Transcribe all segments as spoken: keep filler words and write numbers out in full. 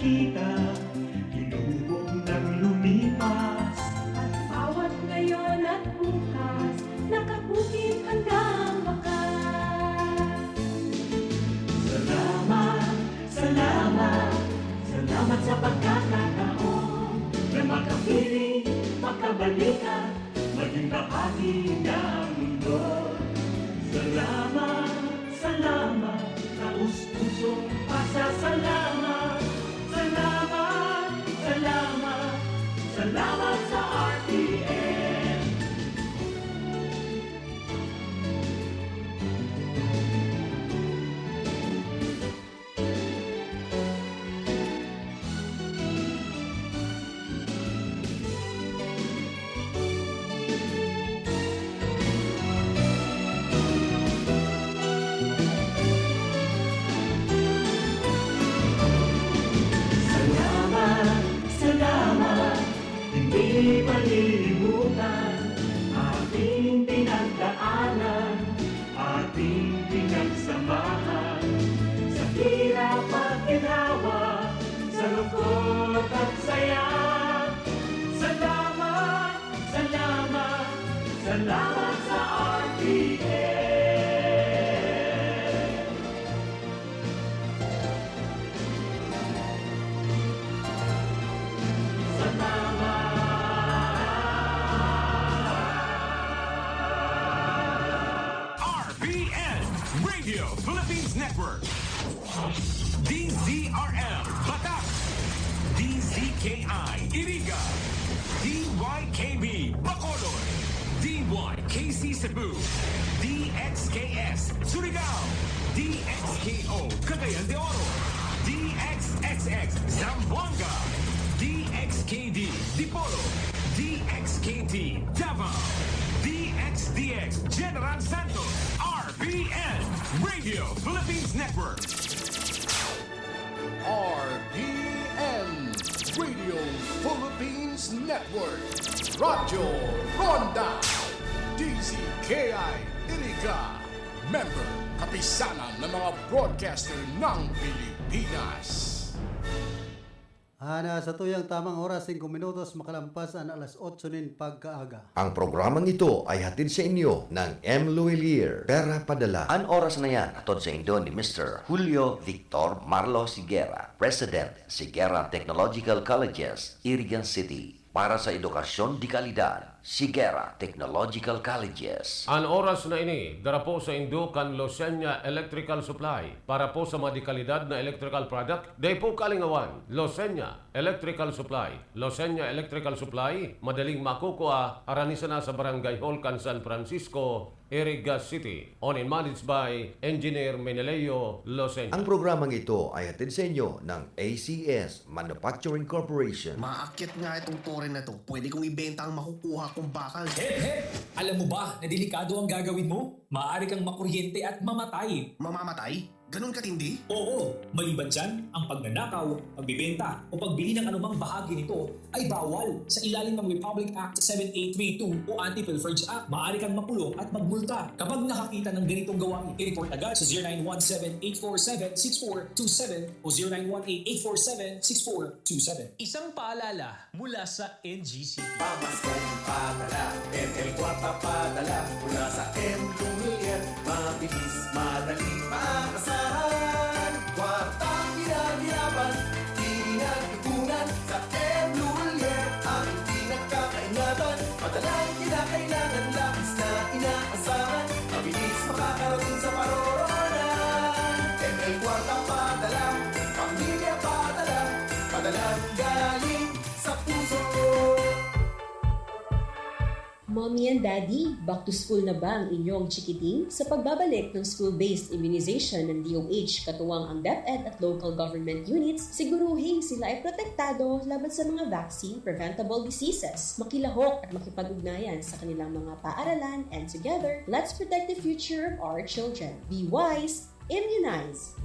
Kita, inubog ng lumipas. At bawat ngayon at bukas, nakabukit hanggang wakas. Salamat, salamat, salamat sa pagkakataon na makapiling, makabalikan, maging bahagi ng mundo. Salamat, salamat, taos-pusong pasasalamat. Salamat, salamat, salamat sa R T N. Salamat, salamat, hindi malilimutan ating pinagdaanan, ating pinagsamahan, sa hirap at ginhawa, sa lungkot at saya. Salamat, salamat, salamat sa R T N. Sa tama. R P N, Radio Philippines Network. D Z R L, Batac. D Z K I, Iriga. D Y K B, Bacolod. D Y K C Cebu. D X K S, Surigao. D X K O, Cagayan de Oro. D X X X, Zamboanga. D X K D, Dipolog. D X K T, Davao. D X D X, General Santos. R P N, Radio Philippines Network. R P N, Radio Philippines Network, Radyo Ronda, D Z K I Iriga, member, Kapisanan ng mga Broadcaster ng Pilipinas. Ana, sa tuyang tamang oras, singko minutos makalampas an alas otso nin pagkaaga. Ang programang ito ay hatid sa inyo ng M Luwilier, Pera Padala. An oras na yan, hatod saindo ni Mister Julio Victor Marlos Higuera, President, Higuera Technological Colleges, Irigan City. Para sa edukasyon de kalidad, Higuera Technological Colleges. An oras na ini, dara po saindo kan Losenya Electrical Supply. Para po sa mga de kalidad na electrical product, dai po kalingawan. Losenya Electrical Supply. Losenya Electrical Supply, madaling makukua, harani sana sa Barangay Hall kan San Francisco, Iriga City. Owned and managed by Engineer Meneleo Losenya. Ang programang ito ay hatid sa inyo ng A C S Manufacturing Corporation. Maakyat nga itong tore na to. Pwede kong ibenta ang makukuha kong bakal. Hep, hep! Alam mo ba na delikado ang gagawin mo? Maaari kang makuryente at mamatay. Mamamatay? Ganun katindi? Oo, maliban dyan, ang pagnanakaw, pagbibenta, o pagbili ng anumang bahagi nito ay bawal sa ilalim ng Republic Act seven eight three two o Anti-Pilferage Act. Maaari kang makulong at magmulta kapag nakakita ng ganitong gawain. I-report agad sa zero nine one seven eight four seven six four two seven o zero nine one eight eight four seven six four two seven. Isang paalala mula sa N G C. Pamaskong padala, M L Kwarta padala, mula sa M Luwilier. Mabilis, madali, maasahan. Kwartang pinaghirapan, pinag-ipunan. Sa M Luwilier, ang pinagkakaingatan. Padalang kinakailangan, labis na inaasahan. Mabilis makakarating sa paroroonan. M L Kwarta padala, pamilya padala, padalang galing sa puso. Mommy and Daddy, back to school na ba ang inyong chikiting? Sa pagbabalik ng school-based immunization ng D O H, katuwang ang DepEd at local government units, siguruhing sila ay protektado laban sa mga vaccine-preventable diseases. Makilahok at makipag-ugnayan sa kanilang mga paaralan, and together, let's protect the future of our children. Be wise, immunize!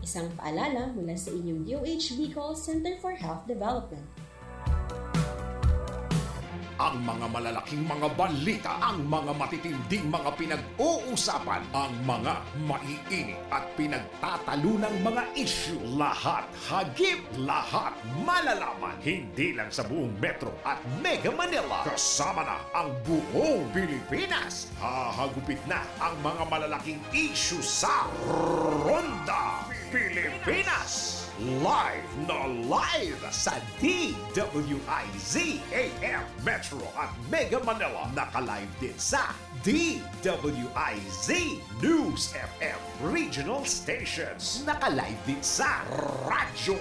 Isang paalala mula sa inyong D O H Bicol Center for Health Development. Ang mga malalaking mga balita, ang mga matitinding mga pinag-uusapan, ang mga maiinit at pinagtatalunang mga isyu, lahat hagip, lahat malalaman. Hindi lang sa buong Metro at Mega Manila, kasama na ang buong Pilipinas. Hahagupit na ang mga malalaking isyu sa Ronda Pilipinas. Live na live sa D W I Z A M Metro at Mega Manila. Naka-live din sa D W I Z News F M Regional Stations. Naka-live din sa Radyo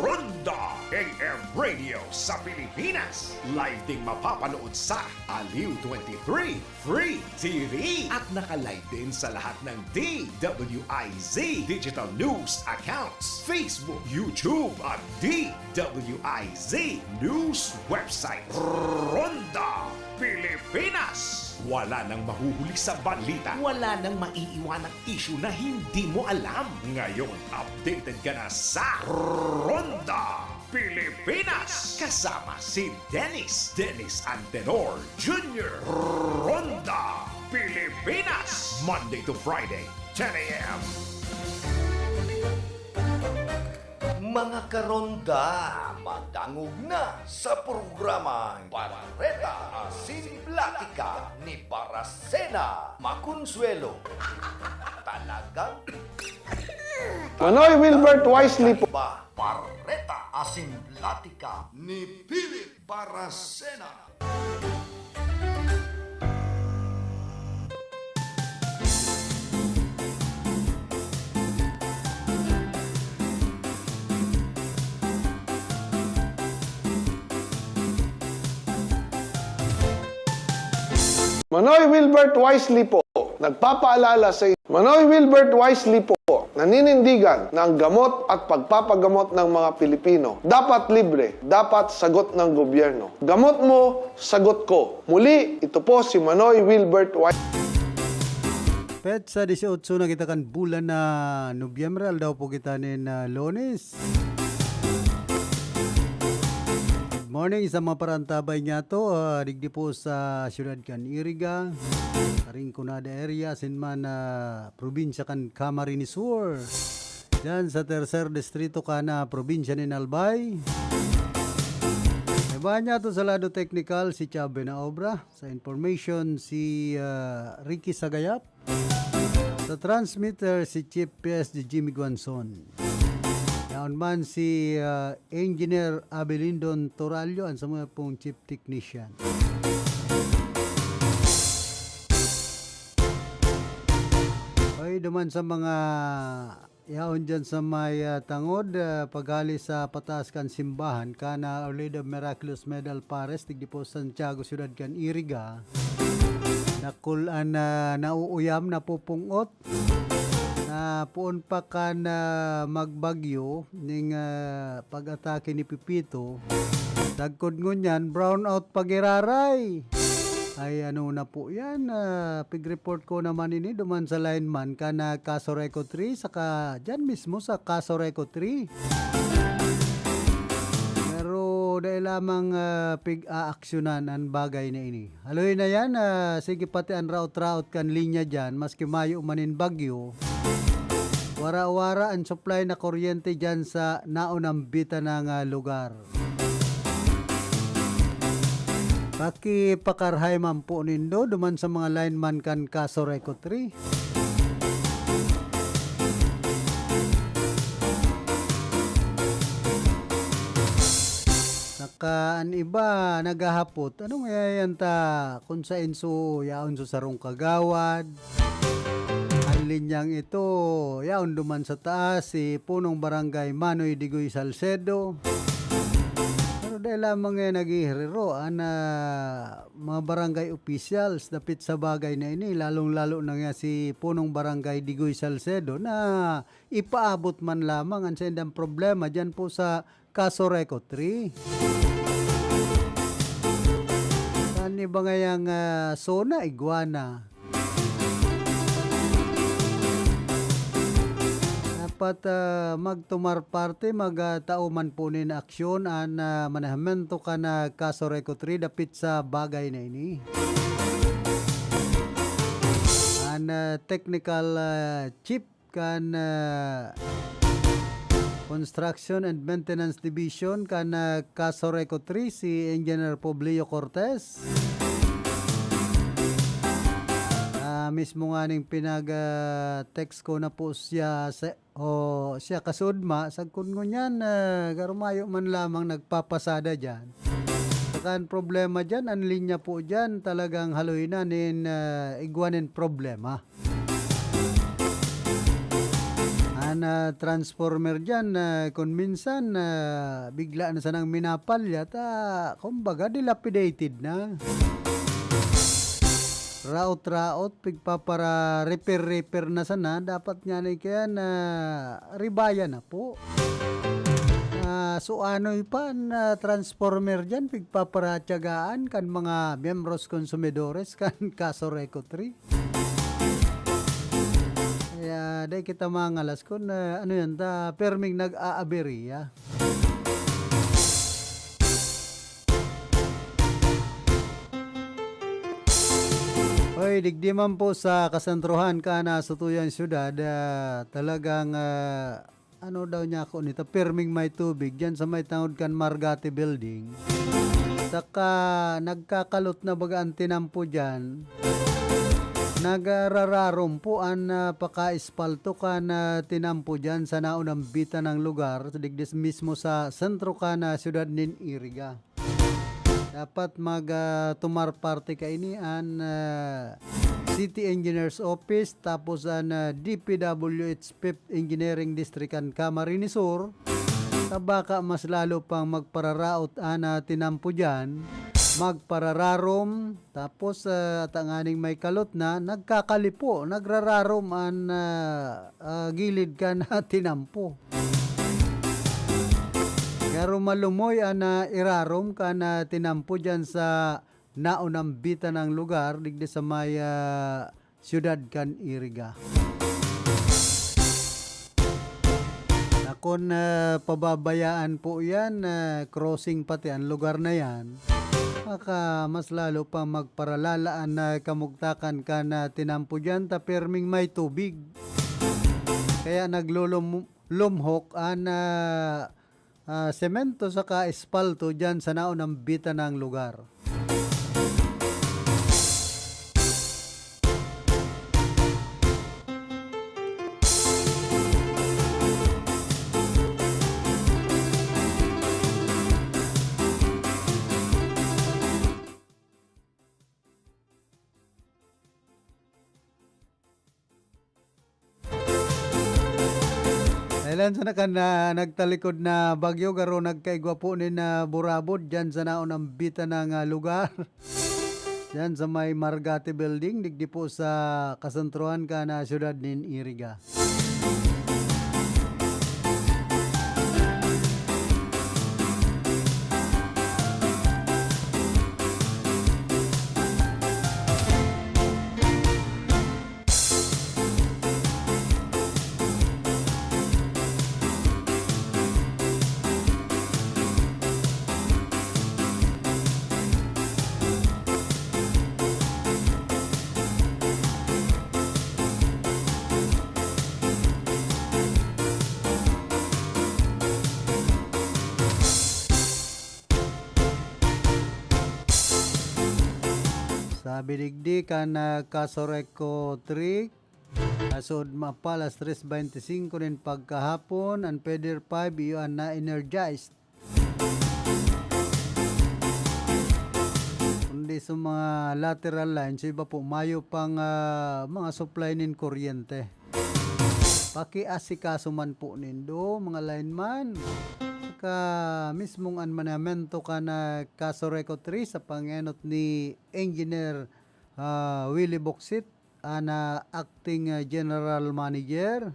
Ronda A M Radio sa Pilipinas. Live ding mapapanood sa Aliw twenty-three Free T V. At naka-live din sa lahat ng D W I Z digital news accounts, Facebook, YouTube, at D W I Z news website. Ronda Pilipinas. Wala nang mahuhuli sa balita. Wala nang maiiwanang isyu na hindi mo alam. Ngayon, updated ka na sa Ronda Pilipinas. Kasama si Dennis, Dennis Antenor Junior. Ronda Pilipinas. Monday to Friday, ten a.m. Mga karonda, madangog na sa programang Bareta Asin Platika ni Barasena Maconsuelo. Talagang Manoy Wilbert Wisely po. Iba, Bareta Asin Platika ni Philip Barasena. Manoy Wilbert Wisely po, nagpapaalala sa Manoy Wilbert Wisely po, naninindigan na ang gamot at pagpapagamot ng mga Pilipino dapat libre, dapat sagot ng gobyerno. Gamot mo, sagot ko. Muli, ito po si Manoy Wilbert Wisely. Petsa dieciocho na kita kan bulan na Nobyembre, aldaw po kita nin, ah, Lunes. Good morning sa mga parantabay niyato, ah, digdi po sa siyudad kan Iriga, sa Rinconada area, asin man, ah, probinsya kan Camarines Sur. Diyan sa tercer distrito kan, ah, probinsya nin Albay. Iba niyato sa lado teknikal, si Chab Benaobra. Sa information, si, ah, Ricky Sagayap. Sa transmitter, si Chief P S D Jimmy Guanzon. Yaon man si, ah, Engineer Abelindon Torallo, an samo pong Chief Technician. Okay, duman sa mga yaon diyan sa may, ah, tangod, ah, paghali sa pataas kan simbahan, kan Our Lady of Miraculous Medal Pares, digdi po Santiago, siyudad kan Iriga. Dakul an, ah, nauuyam, napupung-ot, na poon pa kan, ah, magbagyo, ning, ah, pag-atake ni Pepito. Sagkod ngunyan, brownout pa giraray. Ay, ano na po yan? Ah, pig-report ko naman ini duman sa lineman kan, ah, Casureco three, saka dyan mismo sa Casureco three. Pero dai lamang, ah, pig-aaksyonan an bagay na ini. Haloy na yan, ah, sige pati an raot-raot kan linya dyan, maski mayo man nin bagyo, wara-wara an supply na kuryente dyan sa naunambitan na nga lugar. Pakipakarahay man po nindo duman sa mga lineman kan Casureco three. Saka an iba naghahapot, "Ano nga yan ta kun saen so yaon so sarong kagawad?" An linyang ito, yaon duman sa taas, si Punong Barangay Manoy Digoy Salcedo. Pero dai lamang nga naghihriro an, ah, mga barangay officials dapit sa bagay na ini, lalong-lalo na nga si Punong Barangay Digoy Salcedo na ipaabot man lamang an saindang problema diyan po sa Casureco three. Saan ni ba ngayang, ah, zona? Iguana. Ah, dapat, ah, magtumar parte, mag, ah, tao man po nin aksyon an, ah, manehemento kan, ah, kaso RECO three dapit sa bagay na ini. An, ah, technical, ah, chief kan, ah, Construction and Maintenance Division kan, ah, kaso RECO three, si Engineer Publio Cortez. Ah, mismo nga ning pinag, ah, text ko na po siya sa O siya kasudma, sagkod ngunyan, ah, garo mayo man lamang nagpapasada diyan. Saka an problema diyan, an linya po diyan talagang haloy na nin, ah, igwa nin problema. An, ah, transformer diyan, ah, kun minsan, ah, bigla na sanang minapalyat, ah, kumbaga dilapidated na. Raot-raot, pigpapara-repair-repair na sana. Dapat ngani kaya na ribaya na po. Ah, so anoy pa an, ah, transformer diyan, pigpaparatiyagaan kan mga miyembros konsumidores kan kaso RECO three. Kaya dai kita mangalas kun, ah, ano yan, ta, perming nag-aaberya. Oy, digdi man po sa kasentrohan kan, ah, satuyang syudad, ah, talagang, ah, ano daw niya ako nito, pirming may tubig diyan sa may tangod kan Margate Building. Saka nagkakalot na baga an tinampo diyan. Nagrararom po an, ah, paka-espalto kan, ah, tinampo diyan sa naunambitan nang lugar, digdi mismo sa sentro kan, ah, syudad nin Iriga. Dapat mag, ah, tumar parte kaini an, ah, City Engineers Office, tapos an, ah, D P W H Fifth Engineering District kan Camarines Sur, ta baka mas lalo pang magpararaot an, ah, tinampo diyan, magparararom, tapos, ah, tanganing may kalot na, nagkakalipo, nagrararom an, ah, ah, gilid kan tinampo. Garo malumoy an, ah, irarom kan, ah, tinampo diyan sa naunambitan nang lugar, digdi sa may, ah, siyudad kan Iriga. Nakon, ah, pababayaan po yan, ah, crossing pati ang lugar na yan, baka mas lalo pa magparalala an, ah, kamugtakan kan, ah, tinampo diyan, ta pirming may tubig. Kaya naglulum-, lumhok an, ah, ah, semento saka espalto diyan sa naunambitan nang lugar. Dahelan sana kan, ah, nagtalikod na bagyo, garo nagkaigwa po nin, ah, burabod diyan sa naunambitan nang, ah, lugar. Diyan sa may Margate Building, digdi po sa kasentrohan kan, ah, siyudad nin Iriga. Sabi digdi kan, ah, kaso RECO three, kasod mapa alas tres beinti singko nin pagkahapon, an feeder five iyo an na-energized. Kundi sa mga lateral lines, sa iba po, mayo pang, ah, mga supply nin kuryente. Pakiasikaso man po nindo, mga lineman. Saka mismong an manamento kan, ah, kaso RECO three sa pangenot ni Engineer, ah, Willie Boksit, an, ah, acting, ah, general manager.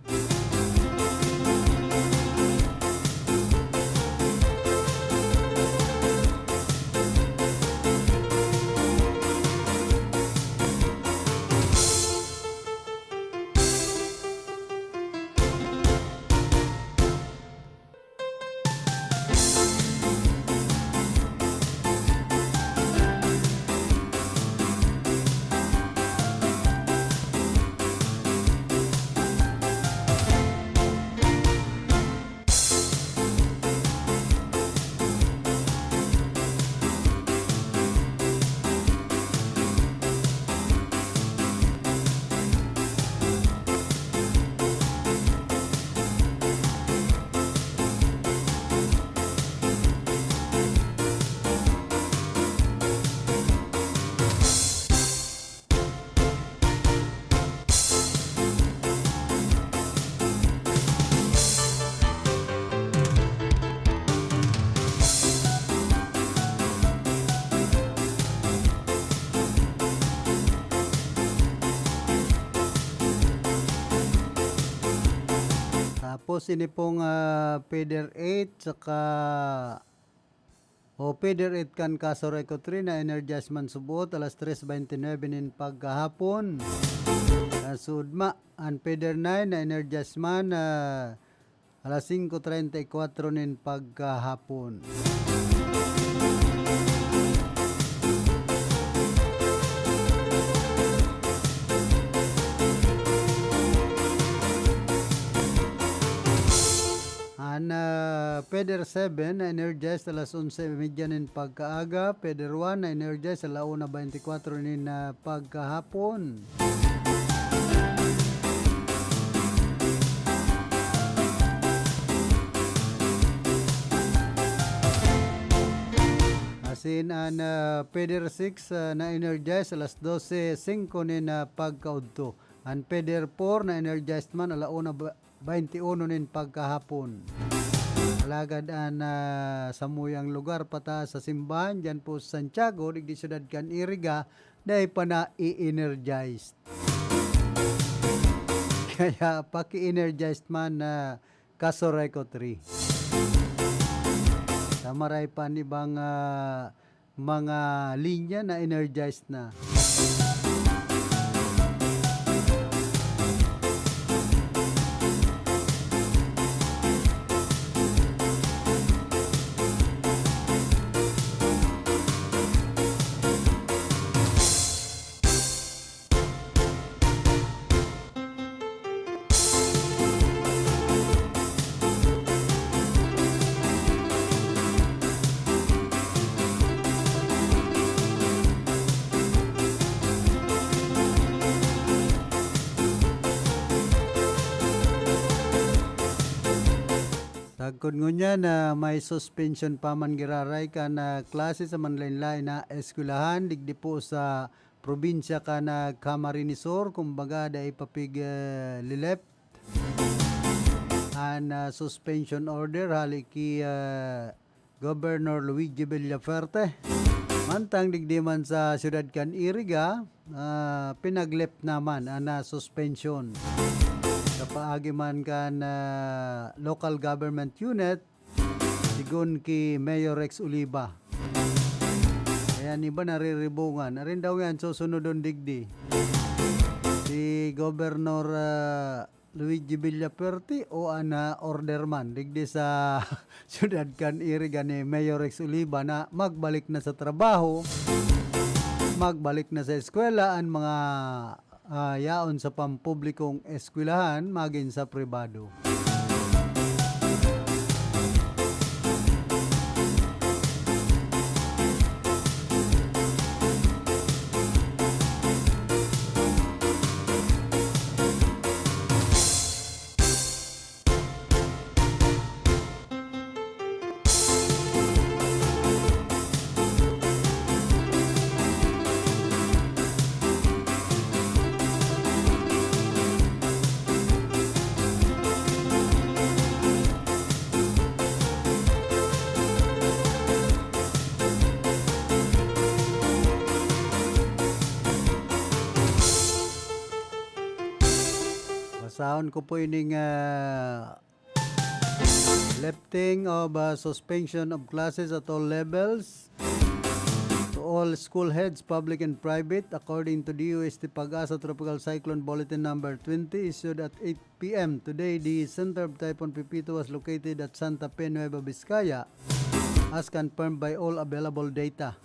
Tapos ini pong, ah, feeder eight saka, o feeder eight kan Casureco three na energize man subot alas tres twenty-nine nin pagkahapon. Kan Sudma, an feeder nine na energize man, ah, alas singko treinta y cuatro nin pagkahapon. An, ah, feeder seven na energized alas onse y media nin pagkaaga, feeder one na energized ala una baynte kwatro nin, ah, pagkahapon. Asin an, ah, feeder six, ah, na energized alas dose singko nin, ah, pagkaudto. An feeder four na energized man ala una ba-, baynte uno nin pagkahapon. Alagad an, ah, samuyang lugar pataas sa simbahan, diyan po sa Santiago, digdi siyudad kan Iriga, dai pa na-i-energized. Kaya paki-energized man na Casureco three. Sa maray pa an ibang, ah, mga linya na energized na. Sagkod ngunyan na may suspension pa man giraray kan, ah, klase sa manlain-lain na eskwelahan digdi po sa probinsya kan, ah, Camarines Sur, kumbaga dai pa pig, eh, lilep an, ah, suspension order hale ki, ah, Governor Luigi Villafuerte. Mantang digdi man sa siyudad kan Iriga, ah, pinaglep naman an, ah, suspension. Sa paagi man kan, ah, local government unit, sigon ki Mayor Rex Oliva. Kaya an iba nariribungan. Arin daw yan, susunodon digdi. Si Governor, ah, Luigi Villafuerte o an, ah, order man digdi sa siyudad kan Iriga ni Mayor Rex Oliva na magbalik na sa trabaho, magbalik na sa eskwela an mga, ah, yaon sa pampublikong eskwelahan magin sa pribado. Basahon ko po ining, ah, lifting of, uh, suspension of classes at all levels to all school heads, public and private, according to D O S T PAGASA Tropical Cyclone Bulletin Number twenty, issued at eight P M today. The center of Typhoon Pepito was located at Santa Fe, Nueva Vizcaya, as confirmed by all available data.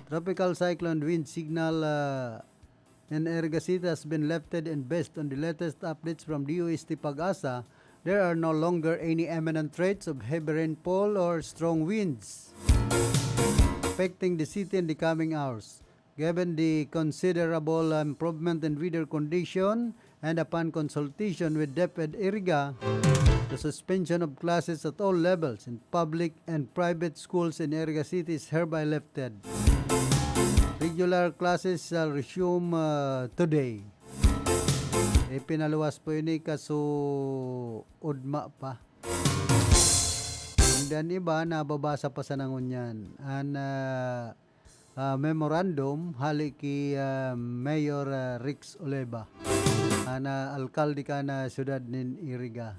Tropical cyclone wind signal, uh, in Iriga City has been lifted, and based on the latest updates from D O S T PAGASA, there are no longer any imminent threats of heavy rainfall or strong winds affecting the city in the coming hours. Given the considerable improvement in weather condition and upon consultation with DepEd Iriga, the suspension of classes at all levels in public and private schools in Iriga City is hereby lifted. Regular classes shall resume, uh, today. Ipinaluwas po ini kaso ugma pa. And then iba, nababasa pa sana ngunyan an, ah, ah, memorandum hale ki, ah, Mayor, ah, Rex Oliva, an, ah, alkalde kan, ah, siyudad nin Iriga.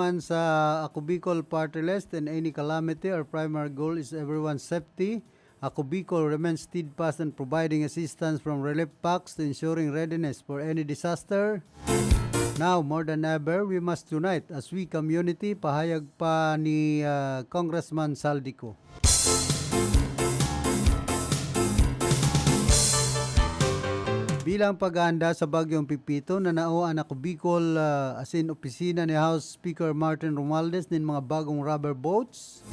Man sa Ako Bicol Party List, in any calamity, our primary goal is everyone's safety. Ako Bicol remains steadfast in providing assistance from relief packs to ensuring readiness for any disaster. Now, more than ever, we must unite as we community, pahayag pa ni, ah, Congressman Zaldy Co. Bilang paghahanda sa Bagyong Pepito, nanao an Ako Bicol, ah, asin opisina ni House Speaker Martin Romualdez nin mga bagong rubber boats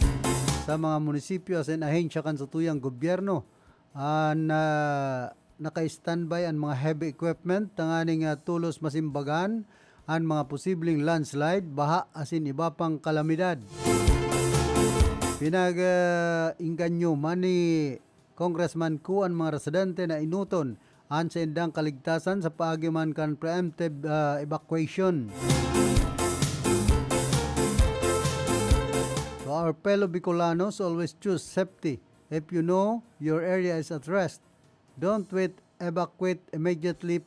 sa mga munisipyo asin ahensya kan satuyang gobyerno. An, ah, naka-standby an mga heavy equipment tanganing, ah, tolos masimbagan an mga posibleng landslide, baha asin iba pang kalamidad. Pinag, ah, engganyo man ni Congressman Co an mga residente na enoton an saindang kaligtasan sa paagi man kan preemptive, ah, evacuation. To our fellow Bicolanos, always choose safety. If you know your area is at risk, don't wait, evacuate immediately.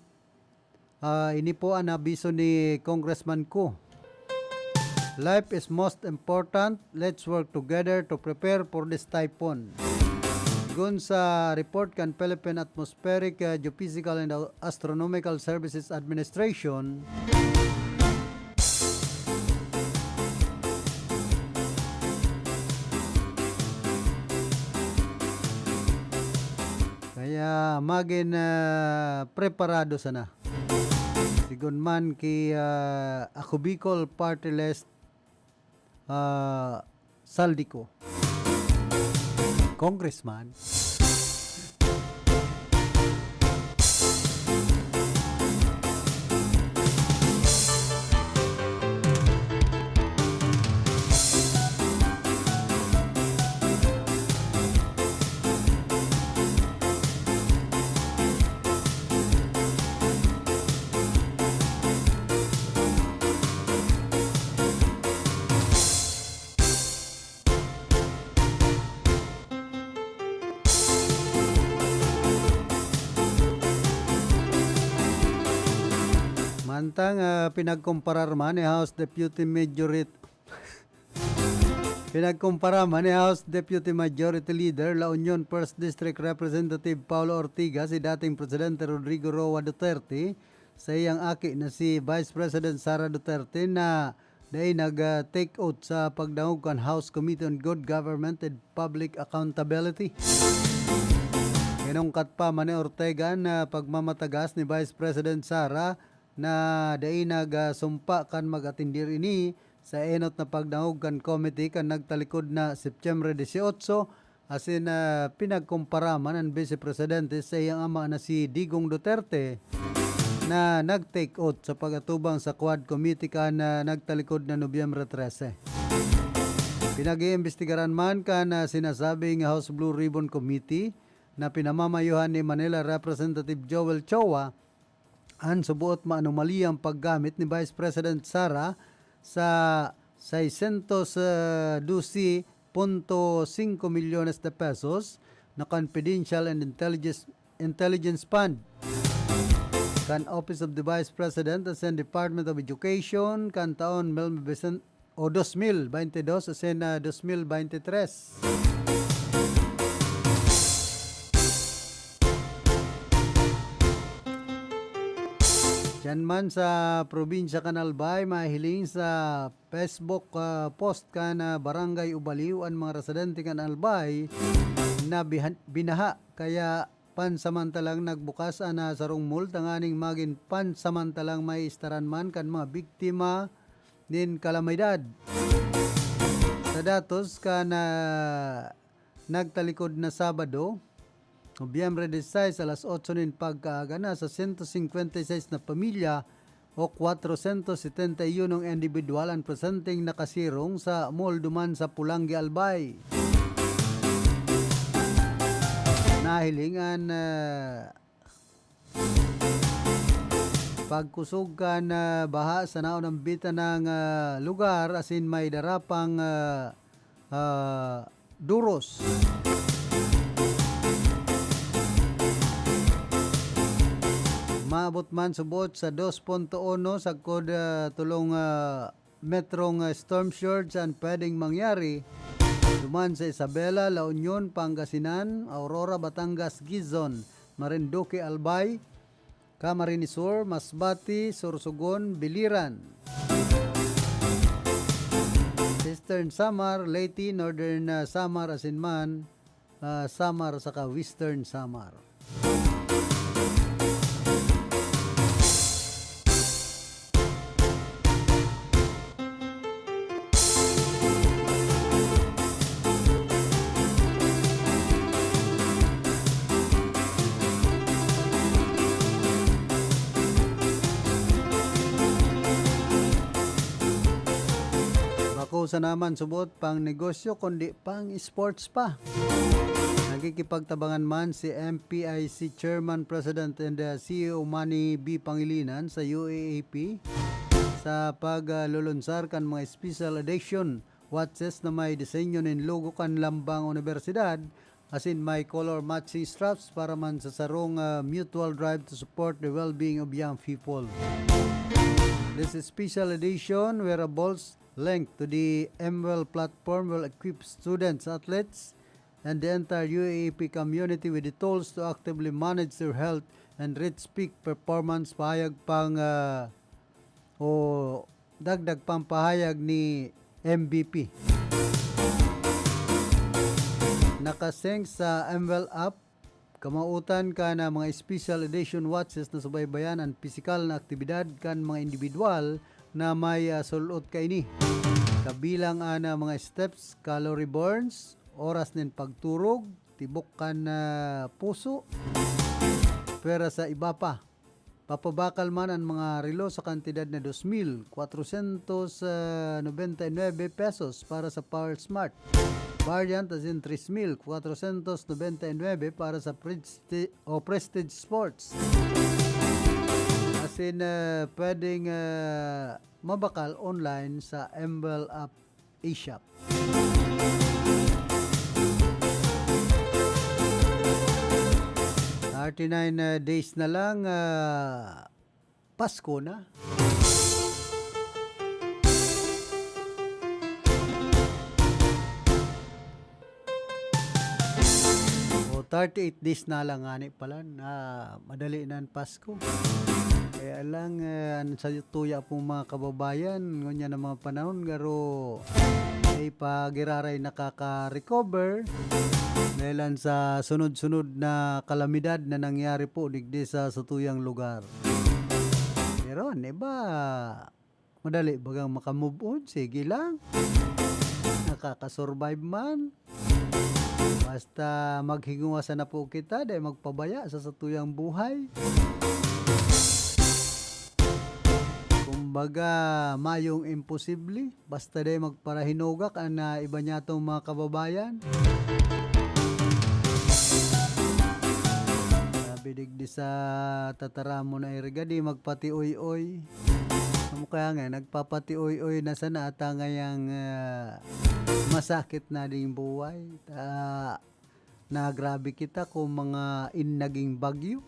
Ah, ini po an abiso ni Congressman Co. Life is most important. Let's work together to prepare for this typhoon. Sigon sa report kan Philippine Atmospheric, ah, Geophysical and Astronomical Services Administration, kaya magin, ah, preparado sana. Sigon man ki, ah, Ako Bicol Party List, ah, Zaldy Co. Congressman. Mantang, ah, pinagkomparar man ni House Deputy Majorit-, pinagkomparar man ni House Deputy Majority Leader, La Union First District Representative Paolo Ortigas, si dating Presidente Rodrigo Roa Duterte sa iyang aki na si Vice President Sara Duterte na dai nag, ah, take oath sa pagdangog kan House Committee on Good Government and Public Accountability. Inungkat pa man ni Ortega na pagmamatagas ni Vice President Sara na dai nag, ah, sumpa kan mag-atendir ini sa enot na pagdangog kan committee kan nagtalikod na Setyembre dieciocho, asin, ah, pinagkumpara man an Vice Presidente sa iyang ama na si Digong Duterte na nag-take oath sa pag-atubang sa Quad Committee kan, ah, nagtalikod na Nobyembre trese. Pinag-iimbestigaran man kan, ah, sinasabing House Blue Ribbon Committee na pinamamayohan ni Manila Representative Joel Chua an suboot maanomaliyang paggamit ni Vice President Sara sa seiscientos doce punto cinco milyones de pesos na confidential and intelligence, intelligence fund kan Office of the Vice President asin Department of Education kan taon mil novecientos o dos mil baynte dos asin, ah, dos mil baynte tres. Diyan man sa probinsya kan Albay, mahiling sa Facebook, ah, post kan, ah, Barangay Ubaliw an mga residente kan Albay na bihan-, binaha. Kaya pansamantalang nagbukas an, ah, sarong mall tanganing magin pansamantalang maistaran man kan mga biktima nin kalamidad. Sa datos kan, ah, nagtalikod na Sabado, Nobyembre dieciséis, alas otso nin pagkaaga, nasa sento singkwenta y seis na pamilya o kwatrosyentos setenta y unong indibidwal an presenteng nakasirong sa mall duman sa Polangui, Albay. Nahiling an, ah, pagkusog kan, ah, baha sa naunambitan na, ah, lugar asin may dara pang, ah, ah, duros. Maabot man subot sa dos punto uno sagkod, ah, tolong, ah, metrong, ah, storm surge an pwedeng mangyari duman sa Isabela, La Union, Pangasinan, Aurora, Batangas, Quezon, Marinduque, Albay, Camarines Sur, Masbate, Sorsogon, Biliran, Eastern Samar, Leyte, Northern, ah, Samar, asin man, ah, Samar saka Western Samar. Bako sana man subot pang negosyo, kundi pang sports pa. Nakikipagtabangan man si M P I C Chairman, President, and, uh, C E O Manny B. Pangilinan sa U A A P sa paglulunsar kan mga special edition watches na may disenyo nin logo kan lambang unibersidad, asin may color matching straps para man sa sarong, ah, mutual drive to support the well-being of young people. This special edition wearables linked to the M W E L platform will equip students, athletes, and the entire U A A P community with the tools to actively manage their health and reach peak performance, pahayag pang, ah, o dagdag pang pahayag ni M V P. Nakasync sa M W E L app, kamautan kan mga special edition watches na subaybayan an pisikal na aktibidad kan mga indibidwal na may, ah, sul-ot kaini. Kabilang an, ah, mga steps, calorie burns, oras nin pagturog, tibok kan, ah, puso, pwera sa iba pa. Papabakal man an mga relo sa kantidad na dos mil kwatrosyentos nobenta y nuebe pesos para sa Power Smart variant, asin tres mil kwatrosyentos nobenta y nuebe para sa Presti-, o Prestige Sports. Asin, ah, pwedeng, ah, mabakal online sa M W E L app eShop. Thirty-nine, ah, days na lang, ah, Pasko na. O, thirty-eight days na lang ngani pala na madali na an Pasko. Kaya lang, eh, an satuya pong mga kababayan, ngunyan na mga panahon, garo, ay pa giraray nakaka-recover dahilan sa sunod-sunod na kalamidad na nangyari po digdi sa satuyang lugar. Pero an iba, madali bagang maka-move on, sige lang. Nakaka-survive man. Basta maghingowa sana po kita, dai magpabaya sa satuyang buhay. Kumbaga, mayong imposible, basta dai magparahinugak an, ah, iba niyatong mga kababayan. Sabi digdi sa tataramon na iriga, di magpatioy-oy. Amo kaya nga, nagpapatioy-oy na sana ata ngayang, ah, masakit na ding buhay. Ta, nagrabe kita kung mga in naging bagyo.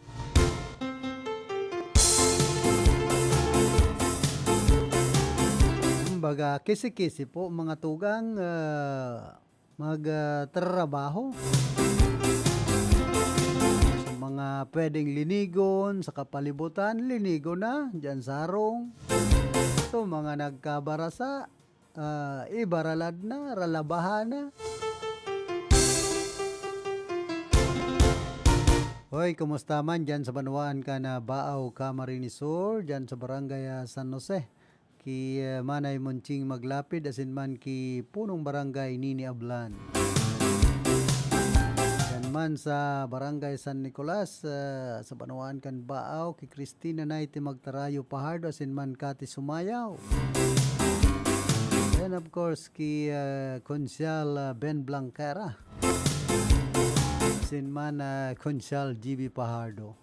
Kumbaga, kisi-kisi po, mga tugang, ah, mag, ah, trabaho. So, mga pwedeng linigon sa kapalibutan, linigo na, diyan sa harong. So, mga nagkabarasa, ah, ibaralad na, ralabahan na. Hoy, kumusta man diyan sa banwaan kan Baao, Camarines Sur, diyan sa barangay, ah, San Jose? Ki, eh, Manay Monching Maglapid, asin man ki Punong Barangay Nini Ablan. Yan man sa Barangay San Nicolas, eh, sa banwaan kan Baao, ki Christina Naite Magtarayo Pahardo, asin man Cathy Sumayaw. And of course, ki, eh, Konsehal, eh, Ben Blanquera. Asin man, eh, Konsehal G B Pahardo.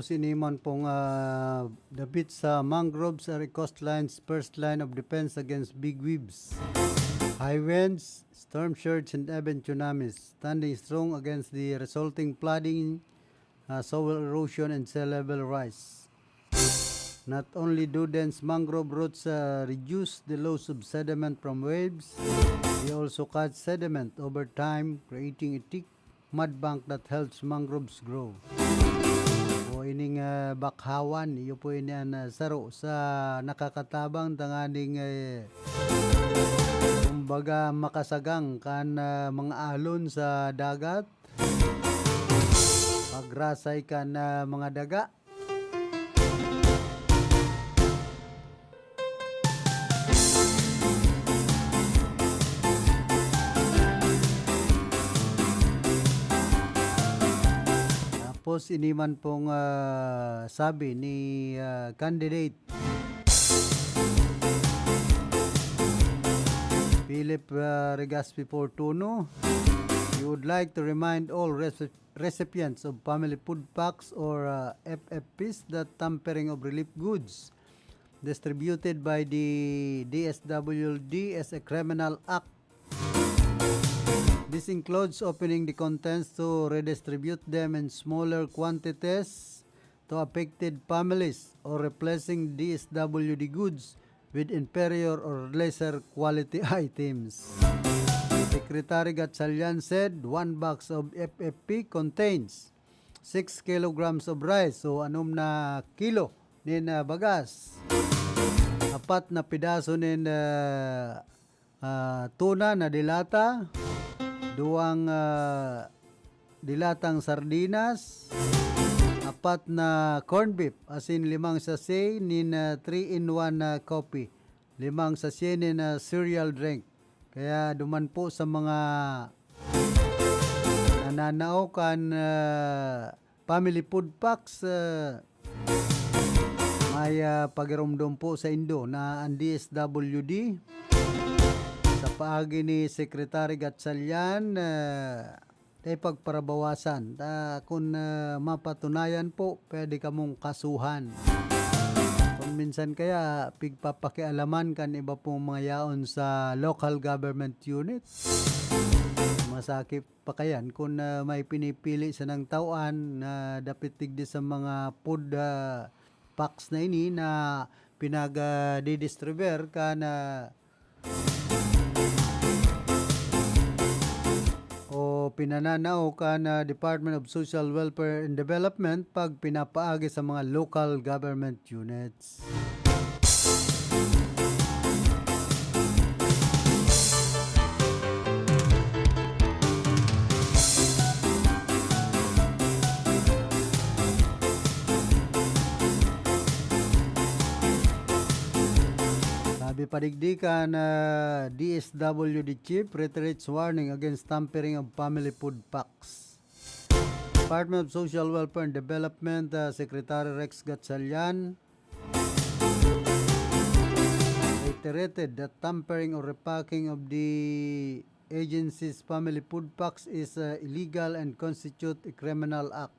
Siniman pong, ah, the beach sa mangroves are a coastline's first line of defense against big waves, high winds, storm surge, and even tsunamis, standing strong against the resulting flooding, ah, soil erosion, and sea level rise. Not only do dense mangrove roots, ah, reduce the loss of sediment from waves, they also catch sediment over time, creating a thick mud bank that helps mangroves grow. O ining, ah, bakhawan, iyo po ini an, ah, saro sa nakakatabang tanganing, eh, kumbaga, makasagang kan, ah, mga alon sa dagat, pagrasay kan, ah, mga daga. Tapos, ini man pong, ah, sabi ni, ah, candidate Philip, ah, Regaspi Fortuno, "We would like to remind all reci-, recipients of family food packs or, ah, F F Ps that tampering of relief goods distributed by the D S W D is a criminal act. This includes opening the contents to redistribute them in smaller quantities to affected families or replacing D S W D goods with inferior or lesser quality items." Secretary Gatchalian said one box of F F P contains six kilograms of rice, so anom na kilo nin, ah, bagas, apat na pidaso nin, ah, ah, tuna na dilata, duwang, ah, dilatang sardinas, apat na corned beef, asin limang sachet nin, ah, three-in-one na coffee, limang sachet nin, ah, cereal drink. Kaya duman po sa mga nananao kan, ah, family food packs, ah, may, ah, pagiromdom po sa indo na an D S W D sa paagi ni Secretary Gatchalian, ah, ay pagparabawasan. Ta, kun, ah, mapatunayan po, pwede kamong kasuhan. Kung minsan kaya, pigpapakialaman kan iba pong mga yaon sa local government unit. Masakit pa kayan kun, ah, may pinipili sanang tauan na dapit digdi sa mga food, ah, packs na ini na pinag, ah, didistribuer kan, ah, o pinananao kan, ah, Department of Social Welfare and Development pag pinapaagi sa mga local government units. Sabi pa digdi kan, ah, D S W D chief reiterates warning against tampering of family food packs. Department of Social Welfare and Development, ah, Secretary Rex Gatchalian reiterated that tampering or repacking of the agency's family food packs is, uh, illegal and constitute a criminal act.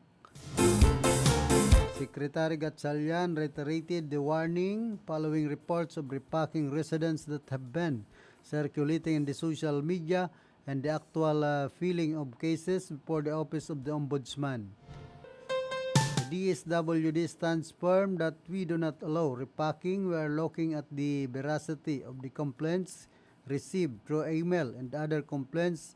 Secretary Gatchalian reiterated the warning following reports of repacking residents that have been circulating in the social media and the actual, uh, filing of cases before the Office of the Ombudsman. The D S W D stands firm that we do not allow repacking. We are looking at the veracity of the complaints received through email and other complaints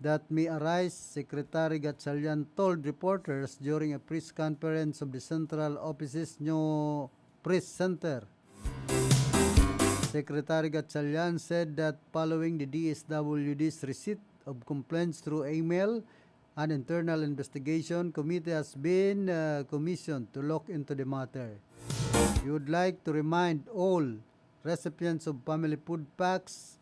that may arise, Secretary Gatchalian told reporters during a press conference of the central office's new press center. Secretary Gatchalian said that following the D S W D's receipt of complaints through email, an internal investigation committee has been, uh, commissioned to look into the matter. We would like to remind all recipients of family food packs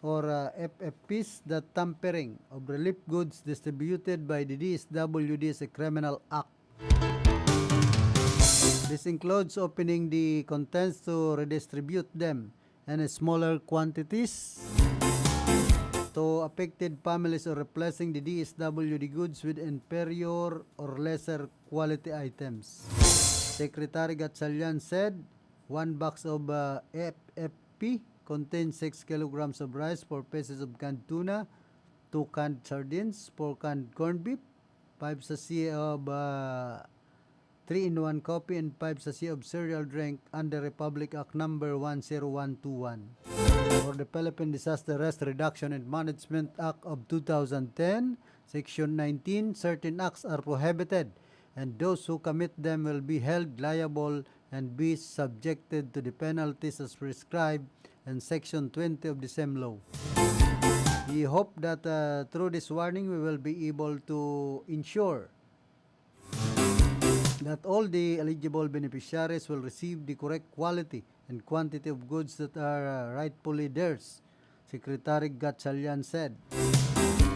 or, uh, F F Ps that tampering of relief goods distributed by the D S W D is a criminal act. This includes opening the contents to redistribute them in smaller quantities to affected families or replacing the D S W D goods with inferior or lesser quality items. Secretary Gatchalian said one box of, uh, F F P contains six kilograms of rice, four pieces of canned tuna, two canned sardines, four canned corned beef, five sachet of, uh, three-in-one coffee, and five sachet of cereal drink under Republic Act number one zero one two one. For the Philippine Disaster Risk Reduction and Management Act of two thousand ten, Section nineteen, certain acts are prohibited, and those who commit them will be held liable and be subjected to the penalties as prescribed in Section twenty of the same law. We hope that, uh, through this warning, we will be able to ensure that all the eligible beneficiaries will receive the correct quality and quantity of goods that are, uh, rightfully theirs, Secretary Gatchalian said.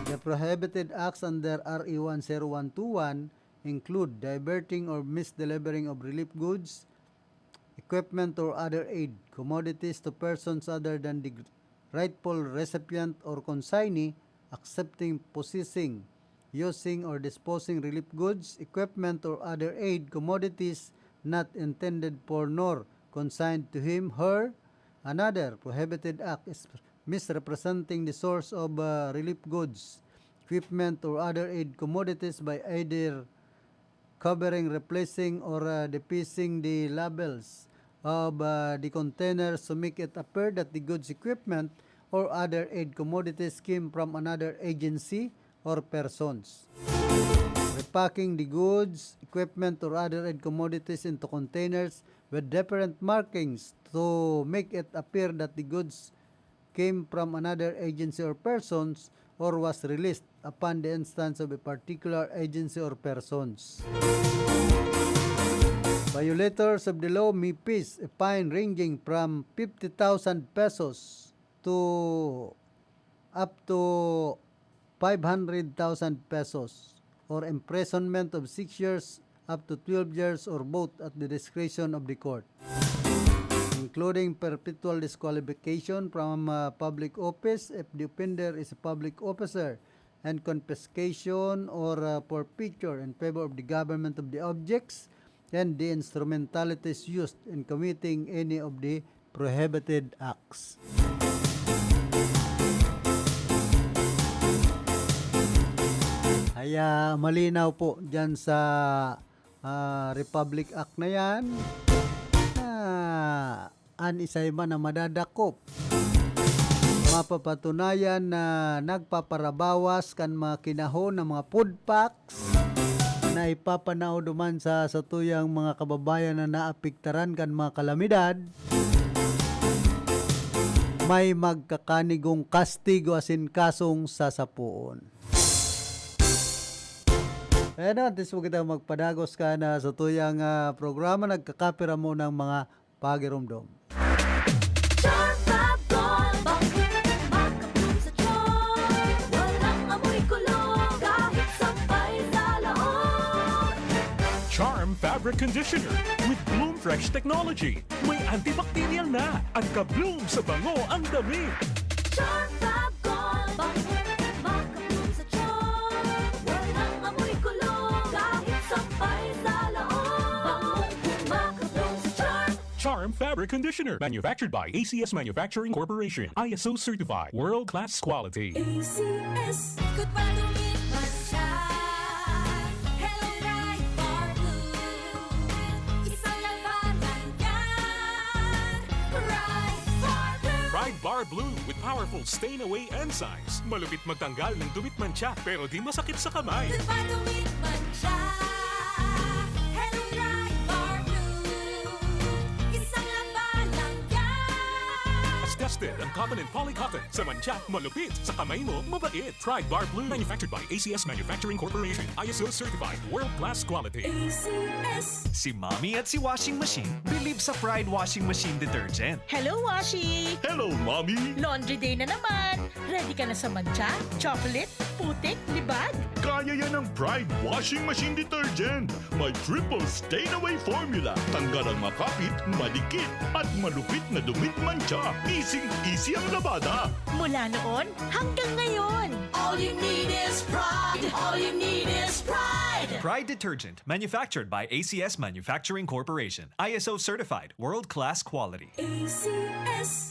The prohibited acts under R A one zero one two one include diverting or misdelivering of relief goods, equipment, or other aid, commodities to persons other than the rightful recipient or consignee, accepting, possessing, using, or disposing relief goods, equipment, or other aid, commodities not intended for nor consigned to him, her. Another prohibited act is misrepresenting the source of, uh, relief goods, equipment, or other aid commodities by either covering, replacing, or, uh, defacing the labels of, uh, the containers to make it appear that the goods, equipment, or other aid commodities came from another agency or persons. Repacking the goods, equipment, or other aid commodities into containers with different markings to make it appear that the goods came from another agency or persons or was released upon the instance of a particular agency or persons. Violators of the law may face a fine ranging from fifty thousand pesos to up to five hundred thousand pesos, or imprisonment of six years up to twelve years, or both, at the discretion of the court, including perpetual disqualification from, uh, public office if the offender is a public officer, and confiscation or, uh, forfeiture in favor of the government of the objects and the instrumentalities used in committing any of the prohibited acts. Kaya malinaw po dyan sa, ah, Republic Act na yan, na an isay man na madadakop, mapapatunayan na nagpaparabawas kan mga kinahon na mga food packs na ipapanao duman sa satuyang mga kababayan na naapektaran kan mga kalamidad, may magkakanigong kastigo asin kasong sasapoon. Ayan na, antes po kita magpadagos kan satuyang, ah, programa, nagkakapira mo ng mga pagiromdom. Charm Fab Gold, bangkong makabloom sa charm. Walang amoy kulog, kahit sampay sa laot. Charm Fabric Conditioner with Bloom Fresh Technology. May antibacterial na. Ang ka-bloom sa bango ang damit. Charm Fab Gold, bangkong makabloom sa charm. Walang amoy kulog, kahit sampay sa laot. Bangkong makabloom sa charm. Charm Fabric Conditioner, manufactured by A C S Manufacturing Corporation, I S O certified, world-class quality. A C S. Ikot pa, dumit man siya. Hello, Pride Bar Blue. Isang labanan yan. Pride Bar Blue. Pride Bar Blue with powerful stain away enzymes. Malupit magtanggal ng dumit, mantsa, pero di masakit sa kamay. Ikot pa, dumit man siya. Hello, Pride Bar Blue. Isang labanan yan. Tested ang cotton and poly cotton. Sa mantsa, malupit. Sa kamay mo, mabait. Pride Bar Blue. Manufactured by A C S Manufacturing Corporation. I S O certified. World class quality. A C S. Si Mommy at si Washing Machine believe sa Pride Washing Machine Detergent. Hello, Washi! Hello, Mommy! Laundry day na naman! Ready ka na sa mantsa, chocolate, putik, libag? Kaya yan ng Pride Washing Machine Detergent. May triple stain away formula. Tanggal ang makapit, madikit, at malupit na dumit, mantsa. Easing-easy ang labada. Mula noon hanggang ngayon. All you need is Pride. All you need is Pride. Pride detergent, manufactured by A C S Manufacturing Corporation, I S O certified, world-class quality. A C S.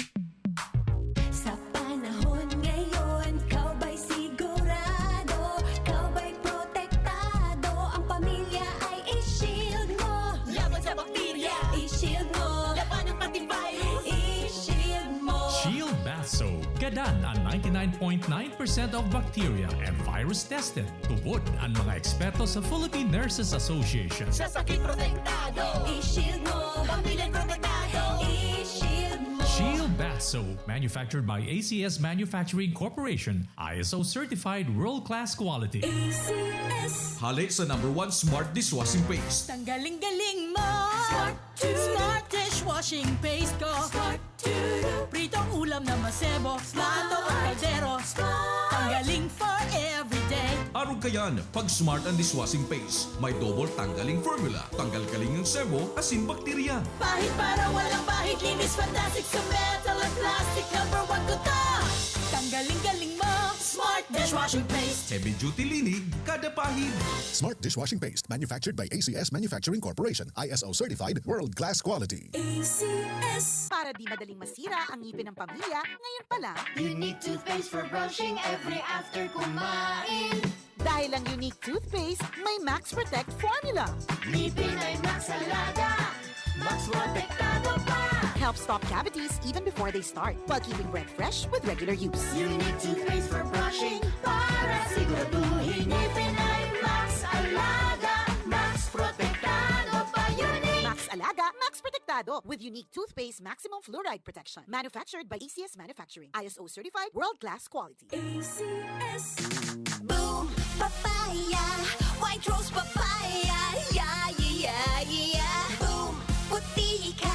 Sa panahon ngayon, ikaw ba'y sigurado, ikaw ba'y protektado, ang pamilya ay i-shield mo. Laban sa bakterya, i-shield mo. Laban ng pati virus, i-shield mo. Shield Bath Soap. Gadan ang ninety-nine point nine percent of bacteria and virus tested. Tubod ang mga eksperto sa Philippine Nurses Association. Sa sakit protektado, i-shield mo. Pamilya protektado, i-shield mo. Shield Bath Soap, manufactured by A C S Manufacturing Corporation, I S O certified world-class quality. A C S. Hale sa number one smart dishwashing paste. Tanggaling-galing mo! Smart! Smart dishwashing paste ko. Smart! Pritong ulam na masebo, plato o kaldero. Ang galing for everyday. Arog kayan, pag Smart ang dishwashing paste, may double tanggaling formula. Tanggal kaling ang sebo, asin bakterya. Pahid para walang bahid, linis fantastic sa metal at plastic. Number one ko to. Tanggaling-galing mo, Smart dishwashing paste. Heavy duty linig, kada pahid. Smart dishwashing paste, manufactured by A C S Manufacturing Corporation, I S O certified, world-class quality. A C S. Para di madaling masira ang ngipin ng pamilya, ngayon pa lang. Unique toothpaste for brushing every after kumain. Dahil ang Unique Toothpaste may Max Protect Formula. Ngipin ay Max Alaga, Max Protektado pa. Helps stop cavities even before they start, while keeping breath fresh with regular use. Unique toothpaste for brushing para siguraduhin ngipin ay Max Alaga, Max Protektado pa. Unique! Max Alaga, Max Protektado with Unique Toothpaste Maximum Fluoride Protection. Manufactured by A C S Manufacturing. I S O certified, world-class quality. A C S. Boom! Papaya! White Rose Papaya! Yeah, yeah, yeah, yeah! Boom! Puti ka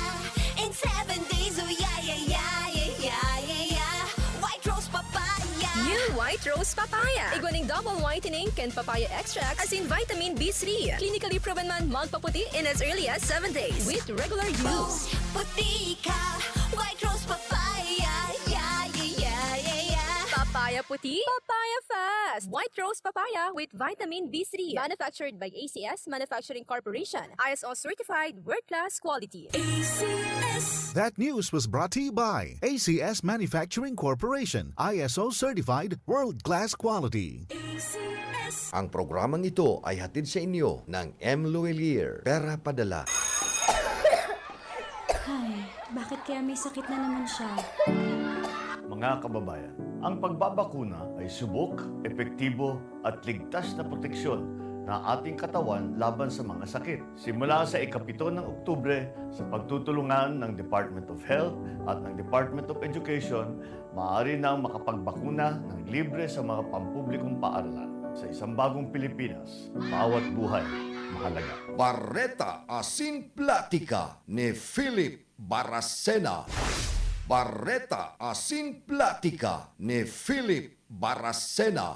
in seven days! Oh, yeah, yeah, yeah, yeah, yeah, yeah, yeah! White Rose Papaya! New White Rose Papaya. Igwa nin double whitening kan papaya extract asin vitamin B three. Clinically proven man magpaputi in as early as seven days with regular use. Puti ka, White Rose Papaya, yeah, yeah, yeah, yeah, yeah. Papaya puti, papaya fast. White Rose Papaya with vitamin B three. Manufactured by A C S Manufacturing Corporation. I S O certified, world-class quality. A C S. That news was brought to you by A C S Manufacturing Corporation, I S O certified, world-class quality. A C S. Ang programang ito ay hatid sa inyo ng M Luwilier. Pera Padala. Ay, bakit kaya may sakit na naman siya? Mga kababayan, ang pagbabakuna ay subok, epektibo, at ligtas na proteksyon na ating katawan laban sa mga sakit. Simula sa ikapito ng Oktubre, sa pagtutulungan ng Department of Health at ng Department of Education, maaari nang makapagbakuna ng libre sa mga pampublikong paaralan. Sa isang bagong Pilipinas, bawat buhay mahalaga. Bareta asin Platika ni Philip Baracena. Bareta asin Platika ni Philip Baracena.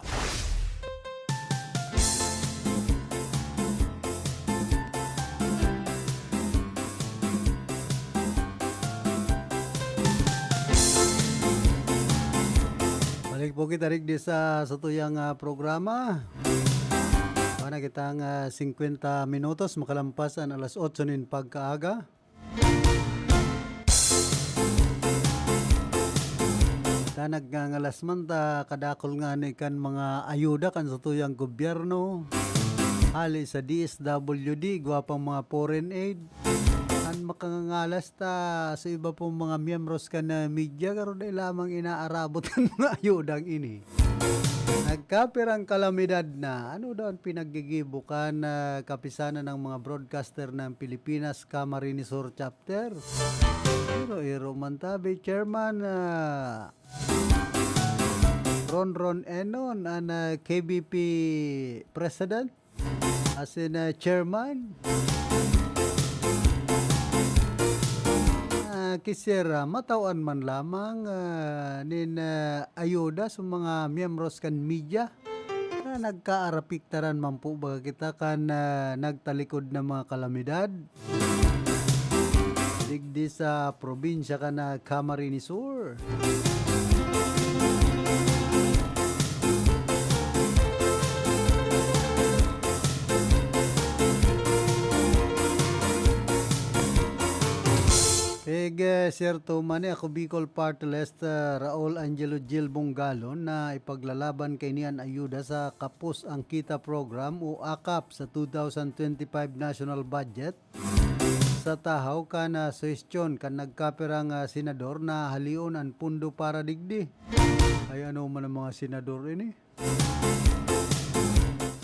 Balik po kita digdi sa satuyang, ah, programa. Wala na kitang, ah, singkwenta minutos makalampas an alas otso nin pagkaaga. Ta nagngangalas man ta kadakul ngani kan mga ayuda kan satuyang gobyerno, hali sa D S W D, igwa pang mga foreign aid. An makangangalas ta sa iba pong mga miyembros kan, ah, media, garo dai lamang inaarabot kan mga ayudang ini. Nagkapirang kalamidad na. Ano daw an pinaggigibo kan, ah, kapisanan ng mga broadcaster ng Pilipinas Camarines Sur Chapter? Iro-iro man tabi, Chairman, ah, Ronron Enon, an, ah, K B P President. Asin, ah, chairman, ah, kisir, ah, matawan man lamang, ah, nin, ah, ayuda sa mga miyembros kan media. Ah, nagkaarapiktaran man po baga kita kan, ah, nagtalikod na mga kalamidad digdi sa probinsya kan, ah, Camarines Sur. Pig, eh, siyerto man ni Ako Bicol Party List, ah, Raul Angelo Gil Bongalon na ipaglalaban kaini an ayuda sa Kapos Ang Kita Program o akap sa two thousand twenty-five national budget. Sa tahaw kan, ah, suhestyon kan nagkapirang, ah, senador na halion an pondo para digdi. Ay, ano man ang mga senador ini?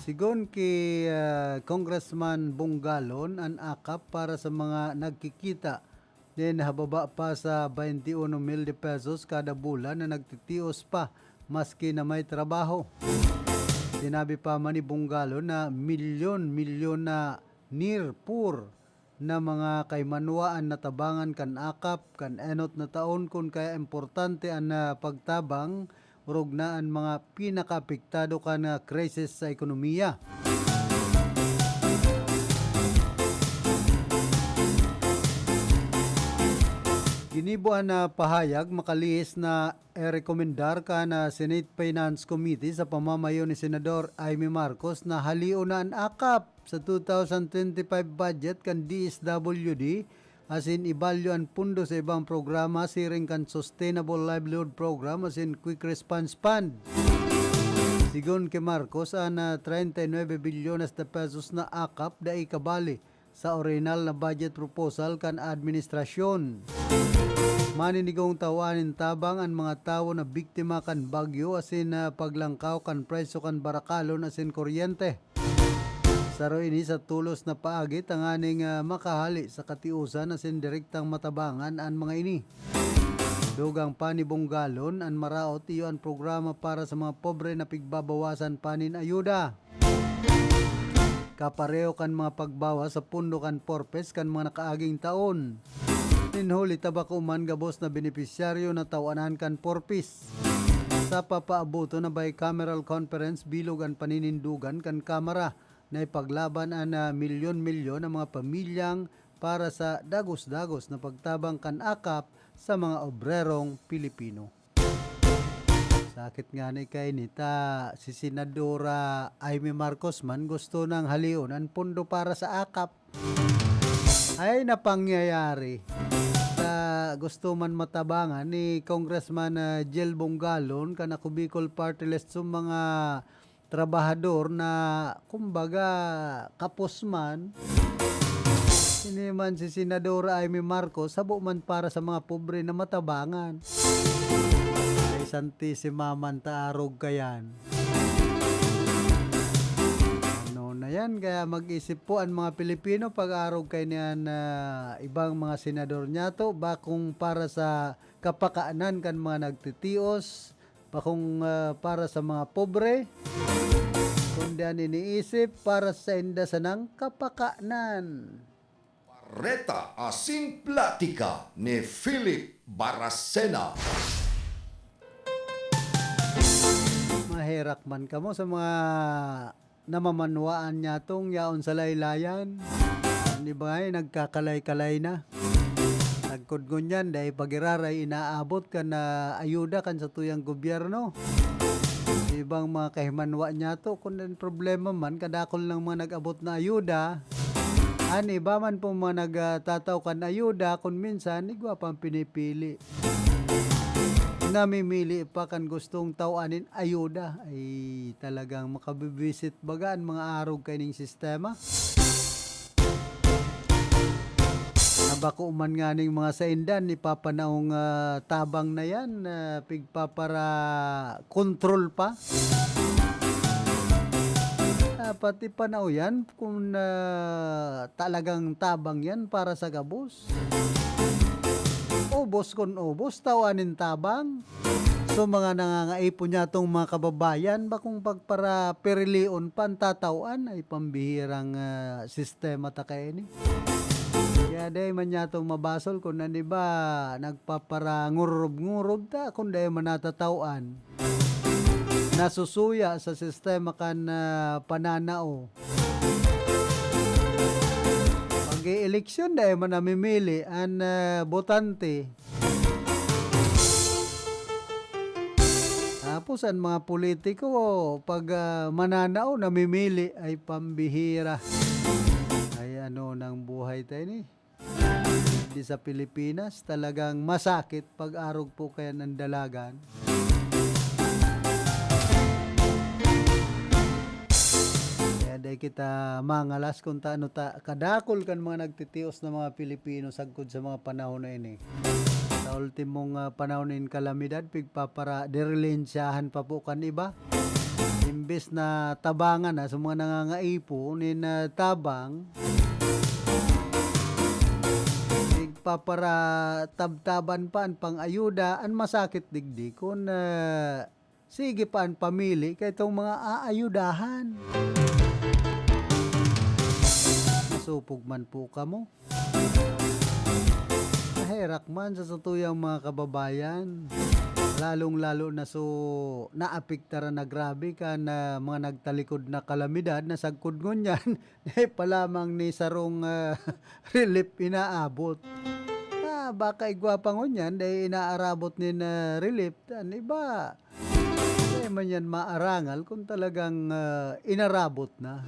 Sigon ki, ah, Congressman Bongalon, an akap para sa mga nagkikita nin hababa pa sa twenty-one mil de pesos kada bulan na nagtitios pa maski na may trabaho. Sinabi pa man ni Bongalon na milyon-milyon na near poor na mga kahimanwa an natabangan kan akap kan enot na taon, kun kaya importante an, ah, pagtabang orog na an mga pinakaapektado kan, ah, krisis sa ekonomiya. Ginibo an, ah, pahayag makalihis na irekomendar kan, ah, Senate Finance Committee sa pamamayo ni Senador Imee Marcos na halion na an akap sa two thousand twenty-five budget kan D S W D, asin ibalyo an pondo sa ibang programa siring kan Sustainable Livelihood Program asin Quick Response Fund. Sigon ki Marcos, an, ah, treinta y nueve bilyones de pesos na akap dai kabali sa orihinal na budget proposal kan administrasyon. Maninigong tawan nin tabang an mga tawo na biktima kan bagyo asin, ah, paglangkaw kan presyo kan barakalon asin kuryente. Saro ini sa tolos na paagi tanganing, ah, makahale sa katiosan asin direktang matabangan an mga ini. Dugang pa ni Bongalon, an maraot iyo an programa para sa mga pobre na pigbabawasan pa nin ayuda. Kapareho kan mga pagbawas sa pondo kan Porpes kan mga nakaaging taon. Nin huli ta bako man gabos na benepisyaryo na tawanan kan Porpes. Sa papaaboton na bicameral conference bilog an paninindogan kan Kamara na ipaglaban an, ah, milyon-milyon na mga pamilyang para sa dagos-dagos na pagtabang kan akap sa mga obrerong Pilipino. Sakit ngani kaini ta si Senadora Imee Marcos man gusto nang halion an pondo para sa akap. Ay, napangyayari. Sa gusto man matabangan ni Congressman, ah, Jel Bongalon kan Ako Bicol Party List, so mga trabahador na, kumbaga, kapos man. Ini man si Senadora Imee Marcos, sabo man para sa mga pobre na matabangan. Ay, Santisima man ta arog kayan. Ano na yan? Kaya mag-isip po ang mga Pilipino pag-arog kay niyan na ibang mga senador niya to, ba kung para sa kapakanan kan mga nagtitios, bakong, ah, para sa mga pobre, kundi an iniisip para sa inda sanang kapakanan. Bareta asin platika ni Philip Baracena. Maherak man kamo sa mga namamanwaan nyatong yaon sa laylayan. An iba ay nagkakalay-kalay na. Sagkod ngunyan, dai pa giraray inaabot kan, ah, ayuda kan satuyang gobyerno. Ibang mga kahimanwa nyato, kun an problema man, kadakul nang mga nag-abot na ayuda. An iba man pong mga nagtatao kan ayuda, kun minsan, igwa pang pinipili. Namimili pa kan gustong taw-an nin ayuda. Ay, talagang makabibwisit baga an mga arog kaining sistema. Nabako man nganing mga saindan, ipapanaong, ah, tabang na yan, ah, pigpapara-control pa. Dapat ipanao yan kung, ah, talagang tabang yan para sa gabos. Ubos kun ubos, taw-an nin tabang. So, mga nangangaipon nyatong mga kababayan, bakong pagparaperilion pa an tataw-an, ay pambihirang, ah, sistema ta kaini. Kaya dai man nyatong mabasol kun an iba nagpaparangurub-ngurub ta, kun dai man natataw-an. Nasusuya sa sistema kan, ah, pananao. Pag-eeleksyon, dai man namimili an, ah, botante. Tapos, an mga politiko, pag, ah, mananao, namimili, ay pambihira. Ay, ano nang buhay tayo ni? Di sa Pilipinas, talagang masakit pag-arog po kaya ng dalagan. Kaya di kita mangalas kung taano ta kadakol kan mga nagtitios na mga Pilipino sagkod sa mga panahon na ini. Sa ultimong, ah, panahon nin kalamidad, pigpapara-, direlensyahan pa po kan iba. Imbes na tabangan na sa mga nangangaipo nin, ah, tabang, nagpaparatabtaban pa an pang-ayuda, an masakit digdi kun, ah, sige pa an pamili kaitong mga aayudahan. Masupog man po kamo. Naherak man sa satuyang mga kababayan, lalong-lalo na so naapektaran na grabe kan, ah, mga nagtalikod na kalamidad na sagkod ngunyan, dai pa lamang ni sarong, ah, relief inaabot. Ah, baka igwa pa ngunyan, dai inaarabot nin, ah, relief. An iba, dai man yan maarangal kung talagang, ah, inarabot na.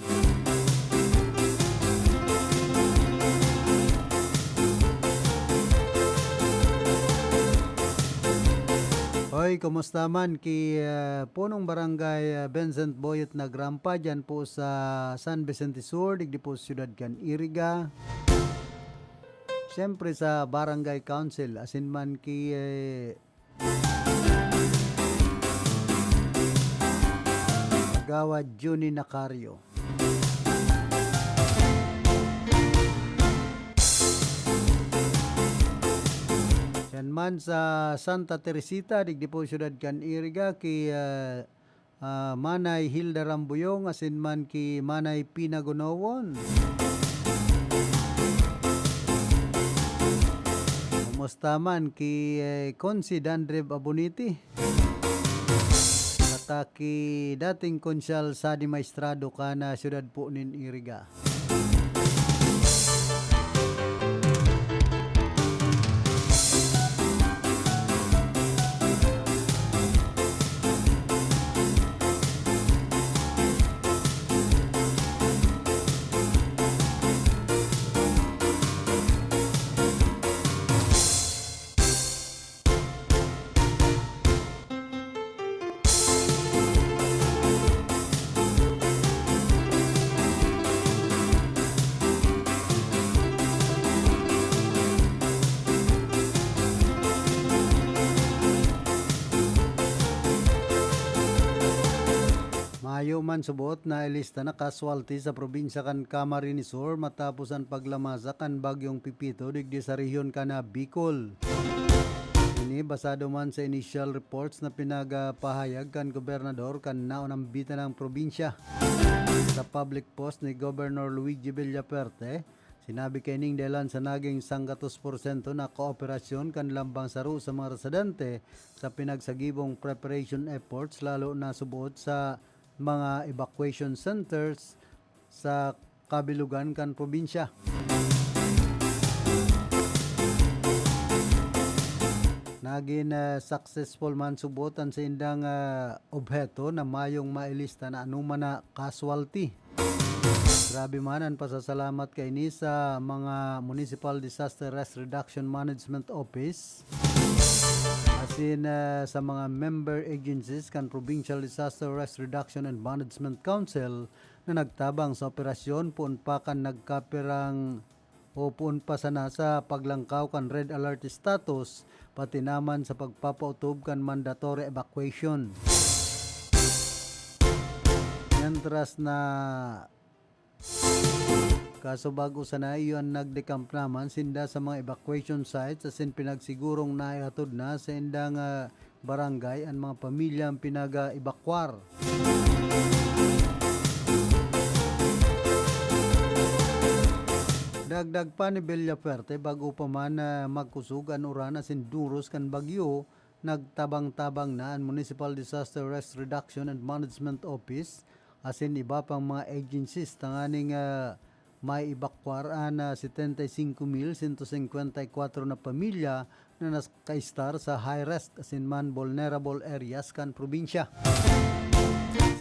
Hoy, kumusta man ki, ah, punong barangay, ah, Vincent Boyet Nagrampa, dyan po sa San Vicente Sur, digdi po sa siyudad kan Iriga. Siyempre sa barangay council, asin man ki, eh, Kagawad Junie Nacario. Siyan man sa Santa Teresita, digdi po siyudad kan Iriga, ki, ah, ah, Manay Hilda Rambuyong, asin man ki Manay Pina Gonowon. Kumusta man ki, eh, Konsi Dandrev Aboniti? At, ah, ki dating Konsyal Sadi Maestrado kan siyudad po nin Iriga. Mayo man subot na ilista na casualty sa probinsya kan Camarines Sur matapos an paglamasa kan Bagyong Pepito digdi sa rehiyon kan Bicol. Ini basado man sa initial reports na pinagpahayag kan gobernador kan naunambitan ng probinsya. Sa public post ni Governor Luigi Villafuerte, sinabi kaining dahilan sa naging sanggatos porsyento na kooperasyon kan lambang saro sa mga residente sa pinagsagibong preparation efforts, lalo na subot sa mga evacuation centers sa kabilugan kan probinsya. Nagin, ah, successful man subot an saindang, ah, obheto na mayong mailista na anoman na casualty. Grabe man an pasasalamat kaini sa mga Municipal Disaster Risk Reduction Management Office, asin, ah, sa mga member agencies kan Provincial Disaster Risk Reduction and Management Council na nagtabang sa operasyon poon pa kan nagkapirang o poon pa sana sa paglangkaw kan red alert status, pati naman sa pagpapautob kan mandatory evacuation. Mientras na kaso bago sana iyo an nagdecamp naman sinda sa mga evacuation sites asin pinagsigurong naihatod na sa indang, ah, barangay an mga pamilyang pinag-ebakwar. Dagdag pa ni Villafuerte, bago pa man, ah, magkusog an uran asin duros kan bagyo, nagtabang-tabang na an Municipal Disaster Risk Reduction and Management Office asin iba pang mga agencies tanganing, ah, maibakwar an, ah, setenta y cinco mil ciento cincuenta y cuatro na pamilya na nakaistar sa high risk asin man vulnerable areas kan probinsya.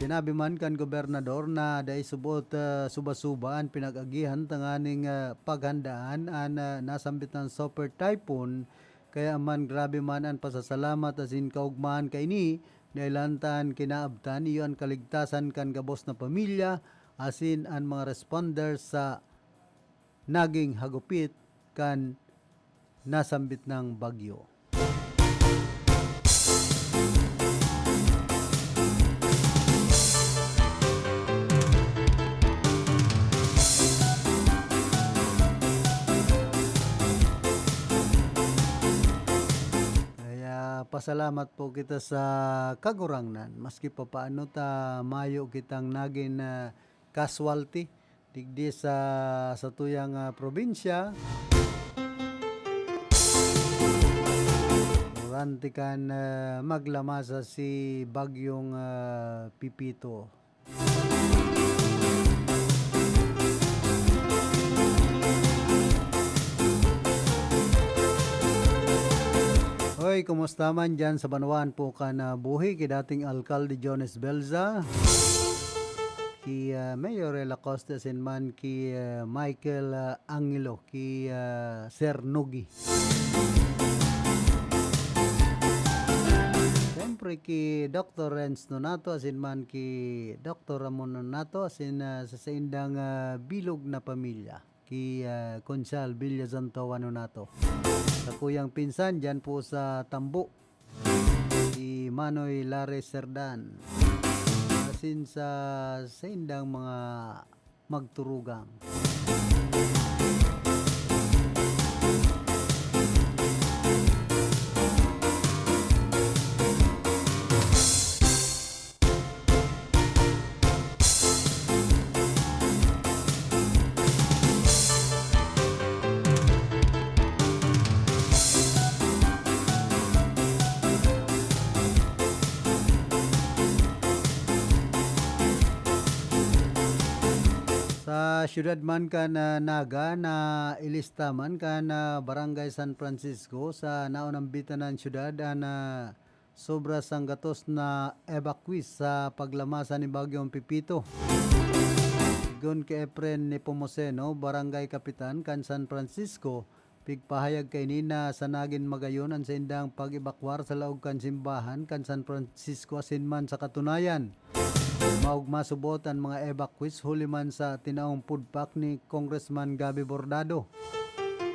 Sinabi man kan gobernador na dai subot, ah, suba-suba an pinag-agihan tanganing, ah, paghandaan an, ah, nasambit na super typhoon. Kaya man grabe man an pasasalamat asin kaogmahan kaini, dahelan ta an kinaabtan iyo an kaligtasan kan gabos na pamilya asin an mga responders sa naging hagupit kan nasambit nang bagyo. Kaya pasalamat po kita sa Kagurangnan, maski papaano ta mayo kitang nagin, ah, casualty digdi sa satuyang, ah, probinsya. Durante kan, ah, maglamasa si Bagyong, ah, Pipito. Hoy, kumusta man diyan sa banwaan po kan, ah, buhi ki dating Alkalde Jones Belza, ki, ah, Mayor Ella Costa, asin man ki, ah, Michael, ah, Angelo, ki, ah, Sir Nugi. Siyempre ki Doktor Renz Nonato, asin man ki Doktor Ramon Nonato, asin, ah, sa saindang, ah, bilog na pamilya, ki, ah, Konsehal Villa Santo Nonato. Sa kuyang pinsan, diyan po sa Tambo, si Manoy Lares Serdan. Asin sa saindang mga magturugang. Sa siyudad man kan, ah, Naga, nailista man kan, ah, Barangay San Francisco sa naunambitan na siyudad an, ah, sobra sanggatos na evacuees sa paglamasa ni Bagyong Pipito. Sigon ki Efren Nepomuceno, barangay kapitan kan San Francisco, pigpahayag kaini na sa nagin magayon an saindang pag-ebakwar sa laog kan simbahan kan San Francisco asin man sa katunayan, maogma subot an mga evacuees huli man sa tinaong pudpak ni Congressman Gabby Bordado.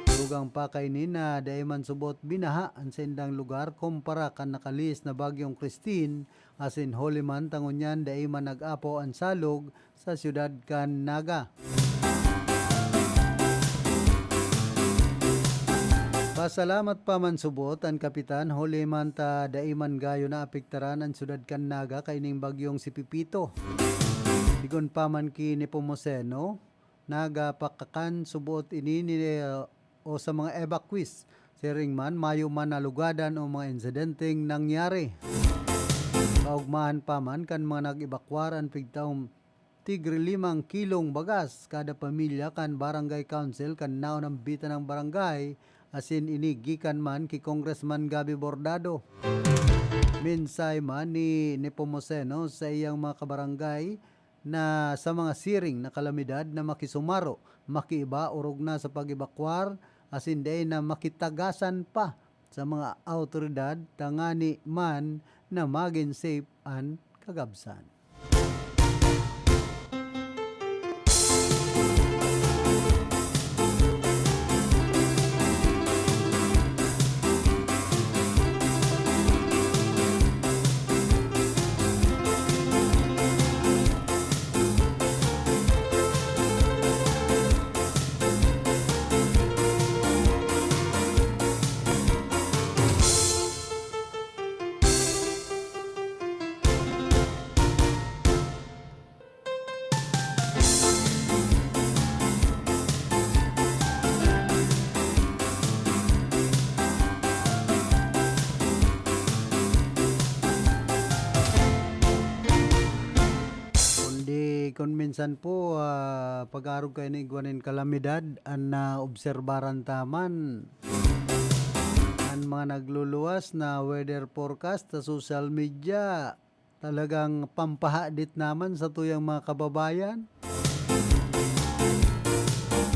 Tugang pa kaini na dai man subot binaha an saindang lugar kumpara kan nakalihis na Bagyong Christine, asin huli man ta ngunyan dai man nag-apo an salog sa siyudad kan Naga. Pasalamat pa man subot an kapitan, huli man ta dai man gayo naapektaran an siyudad kan Naga kaining bagyong si Pipito. Sigon pa man ki Nepomuceno, nagapakakan subot ini ni, o sa mga evacuees. Siring man, mayo man nalugadan o mga insidenteng nangyari. Kaogmahan pa man kan mga nag-ebakwar an pigtaong tigre limang kilong bagas kada pamilya kan barangay council kan naunambitan na barangay, asin ini gikan man ki Congressman Gabby Bordado. Mensahe man ni Nepomuceno sa iyang mga kabarangay na sa mga siring na kalamidad na makisumaro, makiiba orog na sa pag-ebakwar, asin dai na makitagasan pa sa mga awtoridad tangani man na magin safe an kagabsan. Kundi kun minsan po, ah, pag-arog kayo na igwa nin kalamidad, an naobserbaran ta man, an mga nagluluwas na weather forecast sa social media, talagang pampahadit naman sa tuyang mga kababayan.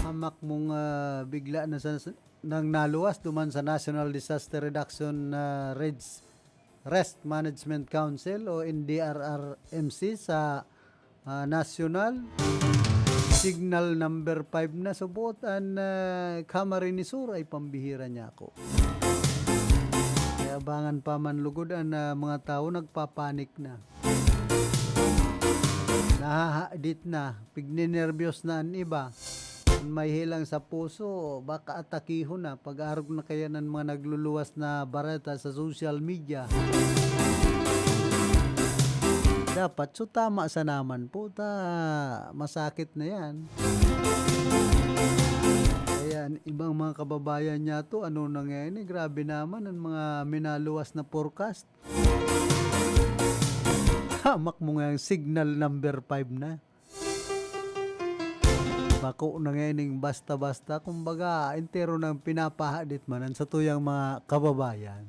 Hamak mong, ah, bigla na sa, nang naluwas duman sa National Disaster Reduction, ah, Res-, Risk Management Council o N D R R M C sa, ah, nasyonal. Signal number five na subot an, ah, Camarines Sur ay pambihira niya ako. Kaya abangan pa man lugod an, ah, mga tawo nagpapanik na. Nahahadit na, pignenerbiyos na an iba. An may hilang sa puso, baka atakihon na, pag-arog na kaya ng mga nagluluwas na bareta sa social media. Dapat so tama sa naman po ta, masakit na yan. Kaya an ibang mga kababayan niya to, ano na ngayon eh, grabe naman ang mga minaluwas na forecast. Hamak mo nga yung signal number five na. Bako na nga ining basta-basta. Kumbaga, entero nang pinapahadit man ang satuyang mga kababayan.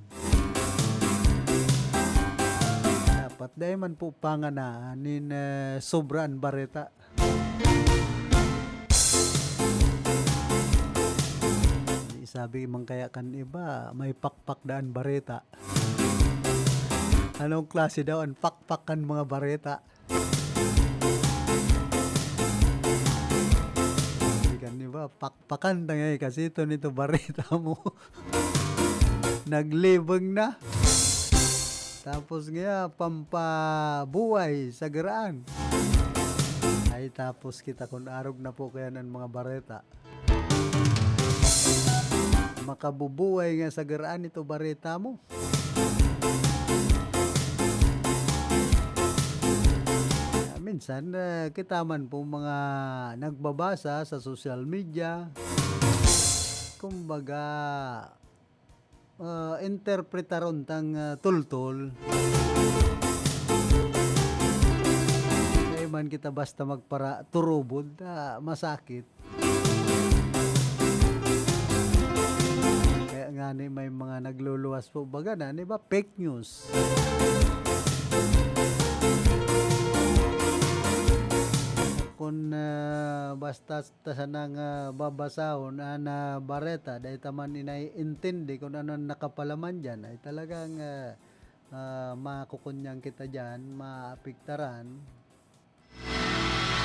Dapat dai man po panganaan nin, eh, sobra an bareta. Sabi man kaya kan iba, may pakpak daan bareta. Anong klase daw ang pakpak kan mga bareta? Sabi kan iba, pakpakan ta ngay kasi ito nito bareta mo. Naglibang na. Tapos nga, pampabuhay sa garaan. Ay, tapos kita kun arog na po kaya ng mga bareta. Makabubuhay nga sa garaan ito bareta mo. Ah, minsan, ah, kita man po mga nagbabasa sa social media. Kumbaga, ah, interpretaron tang, ah, tultol. Dai man kita basta magparaturubod, ah, masakit. Kaya nga ni may mga nagluluwas po, baga na, di ba? Fake news. Kun, ah, basta ta sanang, ah, babasahon an, ah, bareta, dai ta man inaiintindi kun ano an nakapalaman diyan, ay talagang, ah, ah, makukunyan kita diyan, maapektaran.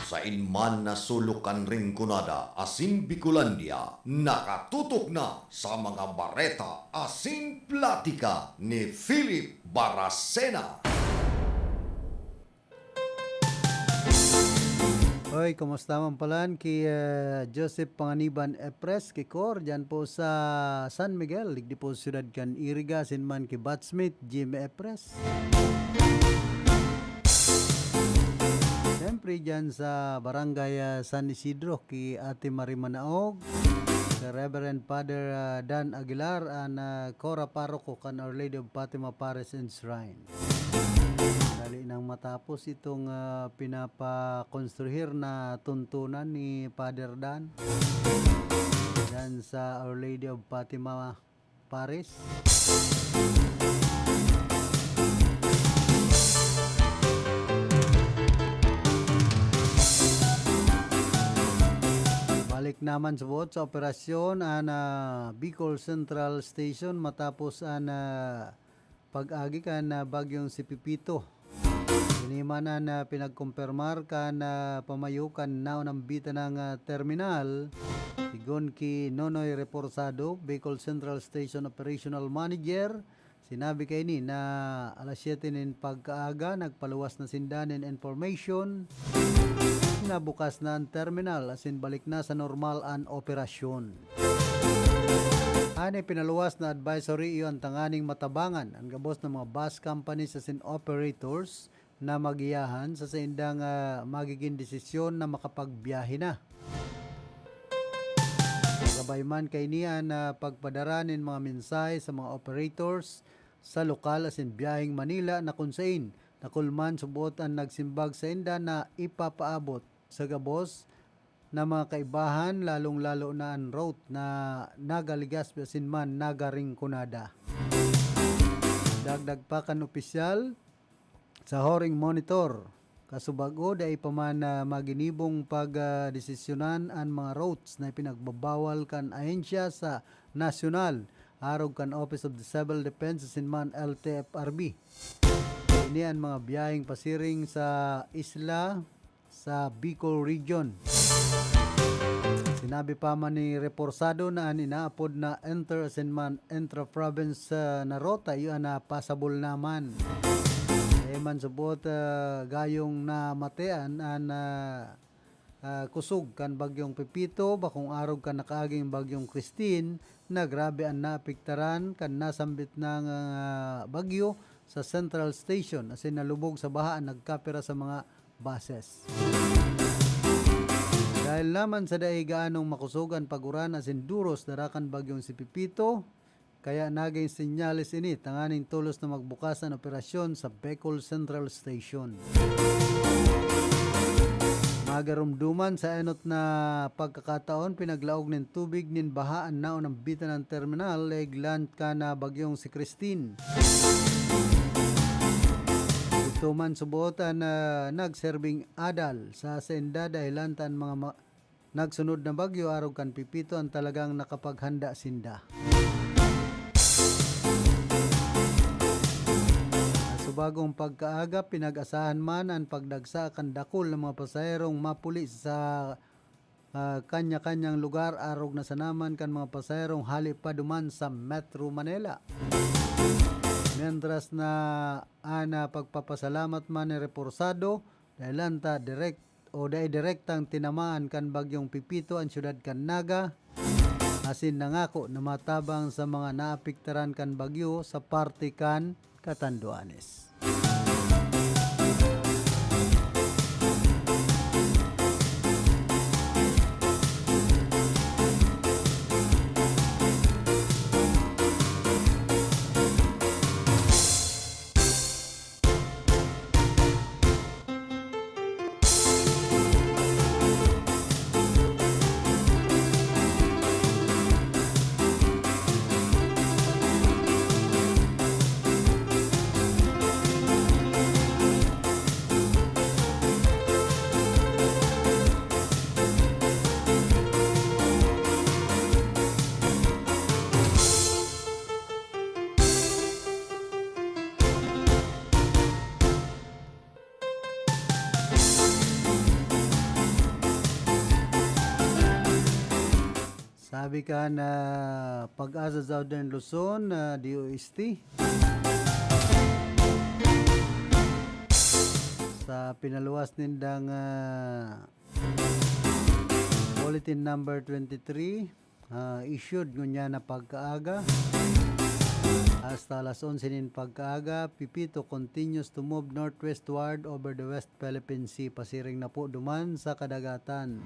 Sain man na sulok kan Rinconada asin Bicolandia, nakatutok na sa mga bareta asin platika ni Philip Baracena. Hoy, kumusta man palan ki, ah, Joseph Panganiban Epres, ki Cor, diyan po sa San Miguel, digdi po siyudad kan Iriga, asin man ki Batsmith Jim Epres. Siyempre, diyan sa Barangay, ah, San Isidro, ki Ate Marie Manaog, ki Reverend Father, ah, Dan Aguilar, an, ah, Cora Paroko kan Our Lady of Fatima Parish and Shrine. Dali nang matapos itong, ah, pinapakonstruhir na tuntunan ni Father Dan diyan sa Our Lady of Fatima Parish. Balik naman sa buot sa operasyon an, ah, Bicol Central Station matapos an, ah, pag-agi kan, ah, bagyong si Pepito. Ini man an, ah, pinagkumpirmar kan, ah, pamayo kan naunambitan na, ah, terminal. Sigon ki Nonoy Reporsado, Bicol Central Station Operational Manager, sinabi kaini na alas siyete nin pagkaaga, nagpaluwas na sinda nin information na bukas na an terminal asin balik na sa normal an operasyon. An ipinaluwas na advisory iyo an tanganing matabangan an gabos na mga bus companies asin operators na magiyahan sa saindang, ah, magiging desisyon na makapagbiyahe na. Gabay man kaini an, ah, pagpadara nin mga mensahe sa mga operators sa lokal asin biyaheng Manila na kun sain nakulman subot an nagsimbag sainda na ipapaabot sa gabos na mga kaibahan, lalong-lalo na an route na Naga-Legazpi asin man Naga-Rinconada. Dagdag pa kan opisyal, Sa Horing Monitor, kasubag-o, dai pa man, ah, maginibong pag, ah, desisyonan an mga routes na ipinagbabawal kan ahensya sa nasyonal, arog kan Office of the Civil Defense asin man L T F R B. Ini an mga biyaheng pasiring sa isla sa Bicol Region. Sinabi pa man ni Reporsado na an inaapod na inter asin man intra-province, ah, na rota, iyo an napasabol naman. Dai man subot, ah, gayong namatean an, ah, ah, kusog kan Bagyong Pepito, bakong arog kan nakaaging Bagyong Christine, na grabe an naapektaran kan nasambit na, ah, bagyo sa Central Station, asin nalubog sa baha an nagkapira sa mga buses. Dahil naman sa dai gaanong makosog an pag-uran asin duros dara kan Bagyong si Pepito, kaya nagin senyales ini tanganing tolos na magbukas an operasyon sa Bicol Central Station. Magarumduman sa enot na pagkakataon, pinaglaog nin tubig nin baha an naunang bitan ng terminal, iglan kan, ah, Bagyong si Christine. Ito man subot an, ah, nagserbing adal sa sainda dahilan ta an mga ma-, nagsunod na bagyo arog kan Pepito an talagang nakapaghanda sinda. Sa subagong pagkaaga, pinag-asahan man an pagdagsa kan dakul na mga pasaherong mapuli sa, ah, kanya-kanyang lugar arog na sanaman kan mga pasaherong hale pa duman sa Metro Manila. Mientras na an, ah, pagpapasalamat man ni Reporsado, dahilan ta direk o dai direktang tinamaan kan Bagyong Pepito an siyudad kan Naga, asin nangako na matabang sa mga naapektaran kan bagyo sa parte kan Catanduanes. Sabi kan, ah, PAGASA Southern Luzon, ah, D O S T, sa pinaluwas nindang, ah, Bulletin Number twenty-three, ah, issued ngunyan na pagkaaga. Hasta alas onse nin pagkaaga, Pepito continues to move northwestward over the West Philippine Sea, pasiring na po duman sa kadagatan.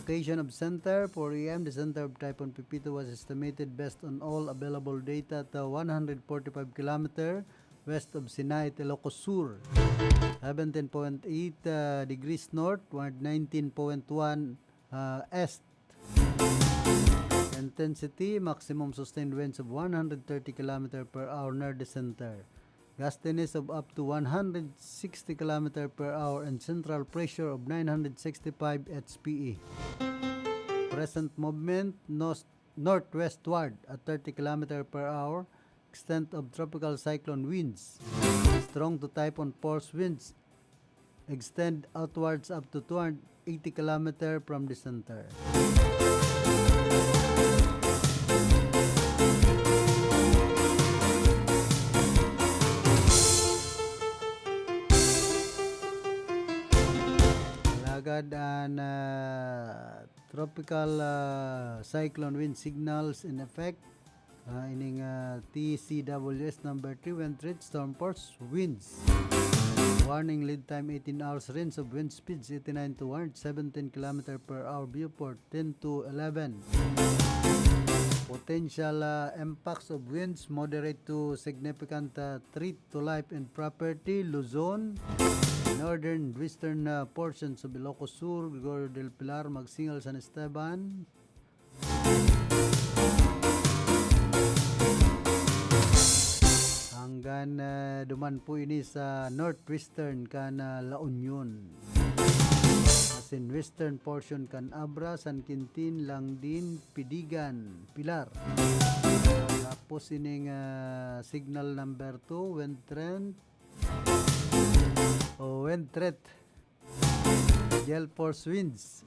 Location of center, four A M, the center of Typhoon Pepito was estimated based on all available data to one hundred forty-five kilometer west of Sinait, Ilocos Sur, seventeen point eight, uh, degrees north, one nineteen point one, uh, east. Intensity, maximum sustained winds of one hundred thirty kilometer per hour near the center. Gustiness of up to one hundred sixty kilometer per hour and central pressure of nine hundred sixty-five H P A. Present movement, nos-, northwestward at thirty kilometer per hour, extent of tropical cyclone winds. Strong to typhoon force winds extend outwards up to two hundred eighty kilometer from the center. Alagad an, ah, tropical, ah, cyclone wind signals in effect, ah, ining, ah, T C W S number three, when threat storm force winds. Warning lead time eighteen hours, range of wind speeds eighty-nine to one hundred seventeen kilometer per hour, Beaufort ten to eleven. Potential, ah, impacts of winds moderate to significant, ah, threat to life and property, Luzon, northern western, ah, portions of Ilocos Sur, Gregorio del Pilar, Magsingal, San Esteban, hanggang, ah, Duman po ini sa northwestern kan, ah, La Union. Asin western portion kan Abra, San Quintin, Langdin, Pidigan, Pilar. Tapos ining, ah, signal number two, wind trend, o wind threat. Gale force winds.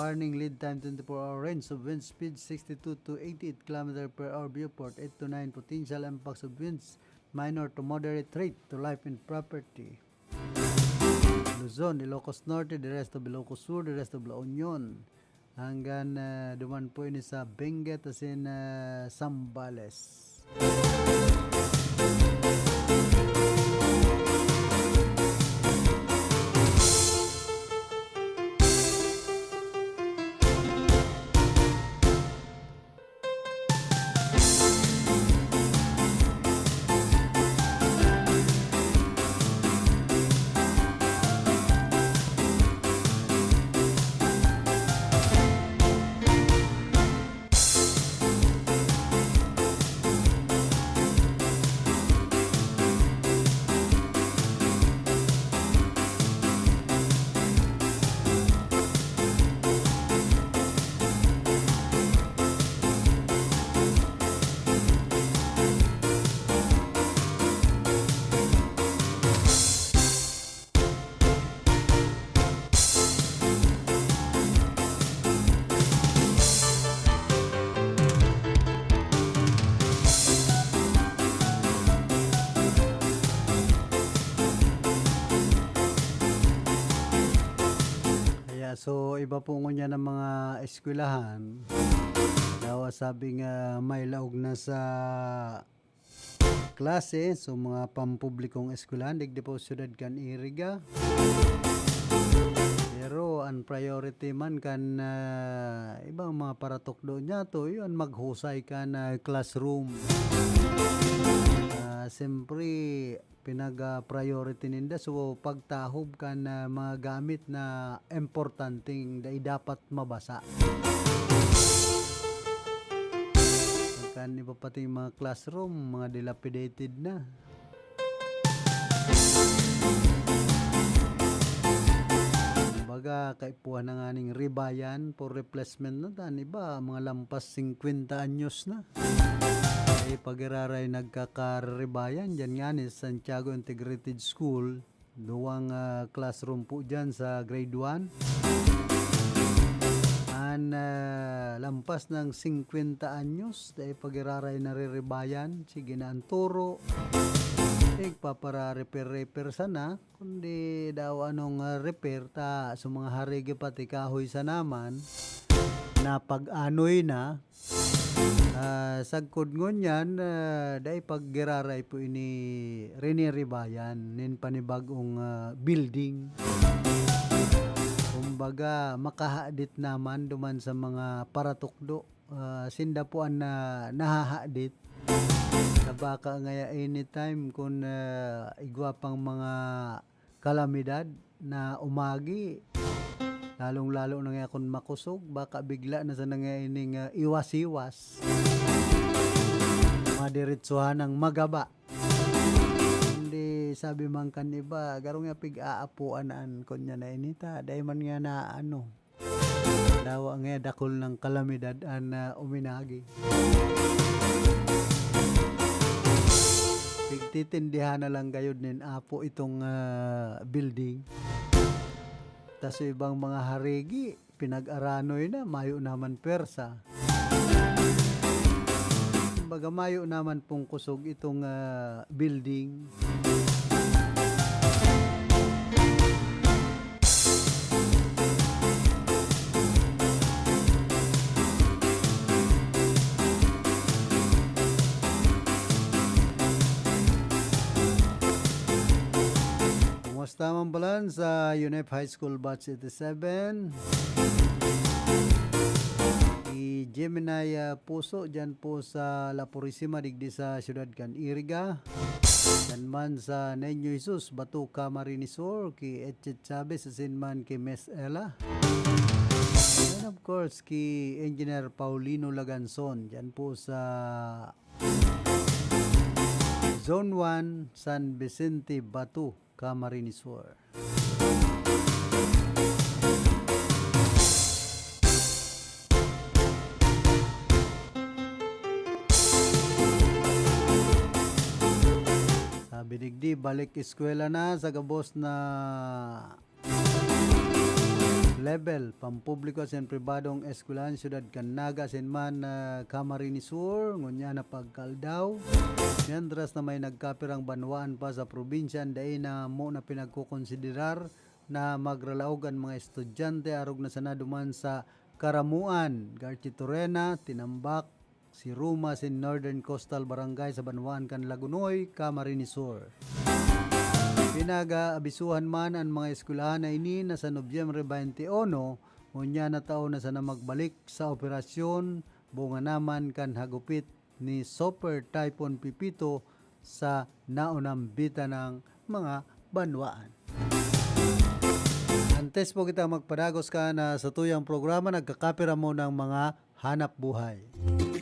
Warning, lead time twenty-four hour, range of wind speed sixty-two to eighty-eight kilometer per hour, viewport eight to nine, potential impacts of winds minor to moderate threat to life and property. Luzon, Ilocos Norte, the rest of Ilocos Sur, the rest of La Union. Hanggan, ah, duman po ini sa Benguet asin, ah, Zambales. Kaya, so, iba po ngunyan ang mga eskwelahan. Daw sabi nga may laog na sa klase, so mga pampublikong eskwelahan, digdi po syudad kan Iriga. Pero ang priority man kan, ah, ibang mga paratukdo niya to, yun, maghusay kan, ah, classroom. Ah, siyempre, pinag, ah, priority ninda, so pagtahob kan, ah, mga gamit na importanteng dai dapat mabasa. Kan iba pating mga classroom, mga dilapidated na. Kumbaga, kaipuhan na nganing ribayan for replacement na ta. An iba, mga lampas singkwenta anyos na. Eh, pag-iraray nagkakaribayan, diyan nga ni Santiago Integrated School, duwang, ah, classroom po diyan sa grade one. An, ah, lampas ng singkwenta anyos, dai pag-iraray nariribayan, sige na an turo. Igpapara-repair-repair sana, kundi daw anong, ah, repair ta, sa mga harigi pati kahoy sana man, napag-anoy na, Ah, sagkod ngunyan, ah, dai paggiraray po ini riniribayan nin panibag-ong, ah, building. Kumbaga, makahadit naman duman sa mga paratukdo. Ah, sinda po an na-, nahahadit. Sa baka ngaya anytime kun, ah, igwa pang mga kalamidad na umagi. Lalong-lalo na ngaya kun makosog, baka bigla na sana ngaya ining, ah, iwas-iwas. Madiretsuhan ang magaba. Kundi sabi man kan iba, garo nga pig-aapoan an kunya na ini ta, dai man nga na ano, dawa nga dakul nang kalamidad an, ah, uminagi. Pigtitindihan na lang gayud nin apo itong, ah, building. Tas yung ibang mga harigi, pinag-aranoy na, mayo naman pwersa. Kumbaga, mayo naman pong kusog itong, ah, building. Kumusta man balan sa UNEP High School Batch eighty-seven? Ki Gemini, ah, Puso, dyan po sa La Purisima, digdi sa siyudad kan Iriga. Yan man sa Niño Jesus, Batuca, Marinisur, ki Etchet Chavez, asin man ki Miss Ella. And of course, ki Engineer Paulino Laganzon, dyan po sa Zone one, San Vicente Bato, Camarines Sur. Sabi digdi, balik eskwela na sa gabos na level, pampubliko asin pribadong eskwelahan, siyudad kan Naga asin man, ah, Camarines Sur, ngunyan na pagkaldaw. Mientras na may nagkapirang banwaan pa sa probinsya, an dai na mo na pinagkokonsiderar na magralaog an mga estudyante arog na sana duman sa Caramuan, Garchitorena, Tinambac, Siruma asin Northern Coastal Barangay sa banwaan kan Lagonoy, Camarines Sur. Pinag-aabisuhan man an mga eskwelahan na ini na sa Nobyembre twenty-one, ngunyan na taon na sana magbalik sa operasyon, bunga naman kan hagupit ni Super Typhoon Pepito sa naunambitan ng mga banwaan. Antes po kita magpadagos kan satuyang programa, nagkakapira mo ng mga hanap buhay.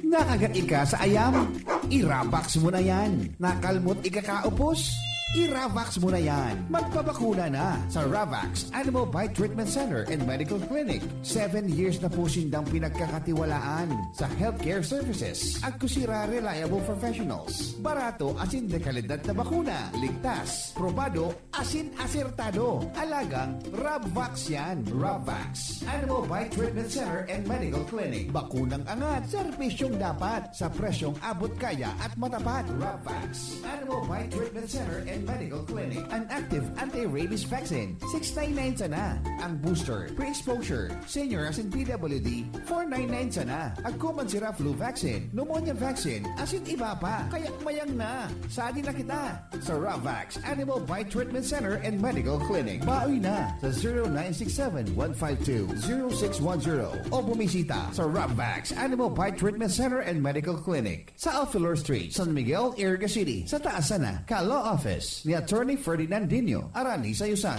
Nakagat ika sa ayam? I-Ravax mo na yan. Nakalmot ika kaupos? I-Ravax mo na yan. Magpabakuna na sa Ravax Animal Bite Treatment Center and Medical Clinic. Seven years na po sindang pinagkakatiwalaan sa healthcare services. Agkusira reliable professionals. Barato asin de kalidad na bakuna. Ligtas, probado, asin asertado. Alagang Rabvax yan. Rabvax Animal Bite Treatment Center and Medical Clinic. Bakunang angat, serbisyong dapat, sa presyong abot kaya at matapat. Rabvax Animal Bite Treatment Center and Medical Clinic. An active anti-rabies vaccine, six nine nine sana. Ang booster, pre-exposure, senior asin P W D, four nine nine sana. Agko man sira flu vaccine, pneumonia vaccine, asin iba pa. Kaya mayang na. Sadi na kita sa Ravax Animal Bite Treatment Center and Medical Clinic. Baoy na sa zero nine six seven one five two zero six one zero o bumisita sa Ravax Animal Bite Treatment Center and Medical Clinic sa Alfilor Street, San Miguel, Iriga City, sa taas sana kan Law Office ni Attorney Ferdinand Dino, Arani Sayusan.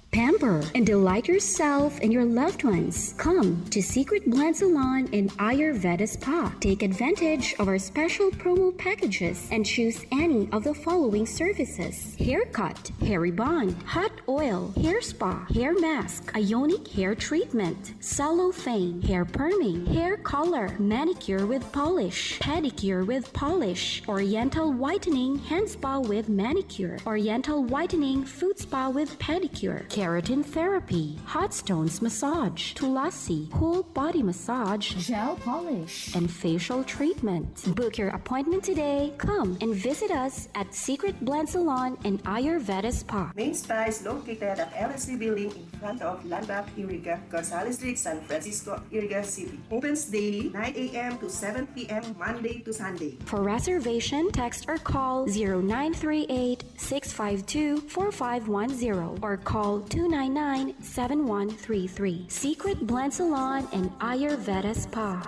Pamper and delight yourself and your loved ones. Come to Secret Blend Salon and Ayurveda Spa. Take advantage of our special promo packages and choose any of the following services: haircut, hair rebond, hot oil, hair spa, hair mask, ionic hair treatment, cellophane, hair perming, hair color, manicure with polish, pedicure with polish, oriental whitening, hand spa with manicure, oriental whitening, foot spa with pedicure, keratin therapy, hot stones massage, tulasi, whole body massage, gel polish, and facial treatment. Book your appointment today. Come and visit us at Secret Blend Salon and Ayurveda Spa. Main Spa is located at L S C Building in front of Landmark Iriga, Gonzales Street, San Francisco, Iriga City. Opens daily, nine a.m. to seven p.m., Monday to Sunday. For reservation, text or call zero nine three eight, six five two, four five one zero or call two nine nine, seven one three three. Secret Blend Salon and Ayurveda Spa.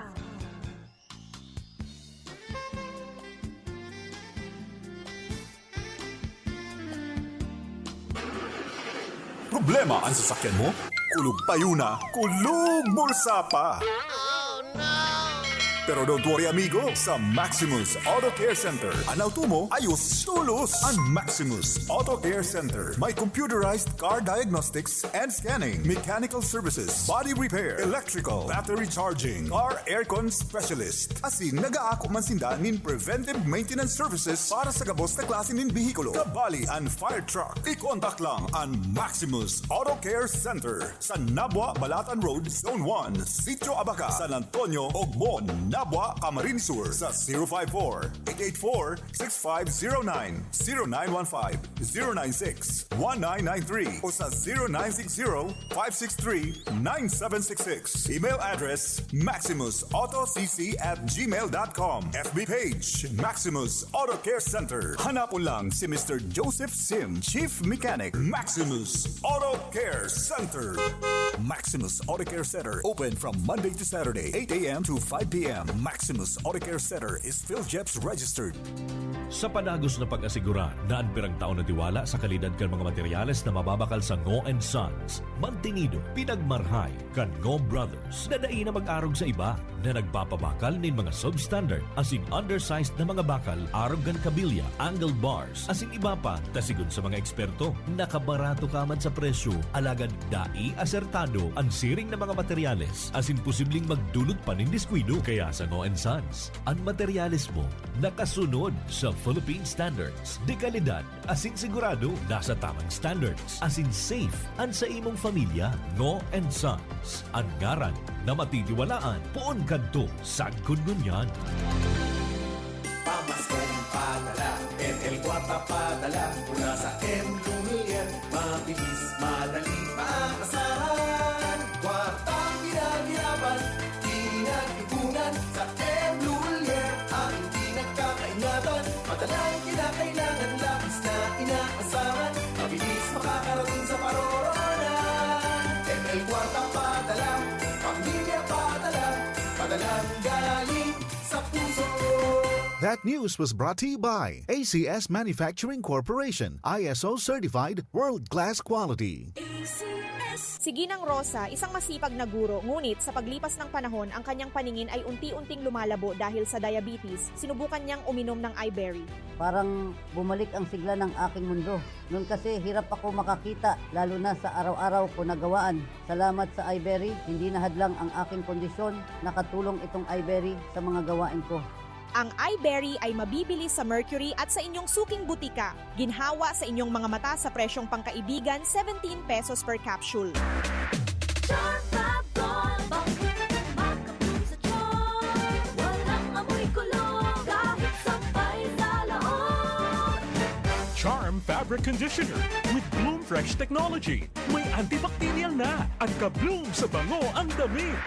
Problema an sasakyan mo? Kulog payo na, kulog bulsa pa! Pero don't worry, amigo, sa Maximus Auto Care Center, an auto mo ayos tolos. An Maximus Auto Care Center may computerized car diagnostics and scanning, mechanical services, body repair, electrical, battery charging, car aircon specialist. Asin nagaako man sinda nin preventive maintenance services para sa gabos na klase nin behikulo, kabali an fire truck. I-contact lang an Maximus Auto Care Center sa Nabua, Balatan Road, Zone one, Sitio Abaca, San Antonio, Ogmon, Nabua, Camarines Sur, sa zero five four, eight eight four, six five zero nine, zero nine one five, zero nine six, one nine nine three o sa zero nine six zero, five six three, nine seven six six. Email address, maximus auto c c at gmail dot com. F B page, Maximus Auto Care Center. Hanapon lang si Mister Joseph Sim, Chief Mechanic, Maximus Auto Care Center. Maximus Auto Care Center, open from Monday to Saturday, eight a.m. to five p.m. Maximus Auto Care Center is PhilGEPS registered. Sa padagos na pag-asigurar na an pirang taon na tiwala sa kalidad kan mga materyales na mababakal sa Ngo and Sons, mantinido, pinagmarhay kan Ngo Brothers na dai na mag-arog sa iba na nagpapabakal nin mga substandard asin undersized na mga bakal arog kan kabilya, angle bars, asin iba pa. Ta sigon sa mga eksperto, nakabarato ka man sa presyo, alagad dai asertado an siring na mga materyales asin posibleng magdulot pa nin diskuido. Kaya sa Ngo and Sons, an materyales mo nakasunod sa Philippine standards de kalidad asin sigurado nasa tamang standards asin safe an sa imong pamilya. Ngo and Sons, an ngaran na matitiwalaan poon kadto sagkod ngunyan. Pamaskong padala, M L Kwarta padala, mula sa M Lumiere, mabilis, madali, maasahan. Kwartang pinaghirapan, pinag-ipunan, sa M Lumiere, ang hindi nagkakaingatan. Madalang kinakailangan, labis na inaasahan, mabilis makakarating sa paroroonan. M L Kwarta padala, pamilya padala, padalang galing sa puso. That news was brought to you by A C S Manufacturing Corporation, I S O certified, world-class quality. Si Ginang Rosa, isang masipag na guro, ngunit sa paglipas ng panahon, ang kanyang paningin ay unti-unting lumalabo dahil sa diabetes. Sinubukan niyang uminom ng Iberry. Parang bumalik ang sigla ng aking mundo. Noon kasi hirap ako makakita, lalo na sa araw-araw ko na gawaan. Salamat sa Iberry, hindi na hadlang ang aking kondisyon. Nakatulong itong Iberry sa mga gawain ko. Ang Iberry ay mabibili sa Mercury at sa inyong suking butika. Ginhawa sa inyong mga mata sa presyong pangkaibigan, seventeen pesos per capsule. Charm Fab Gold, bangkong makabloom sa charm. Walang amoy kulog, kahit sampay sa laog. Charm Fabric Conditioner with Bloom Fresh Technology. May antibacterial na at ka-bloom sa bango ang damit.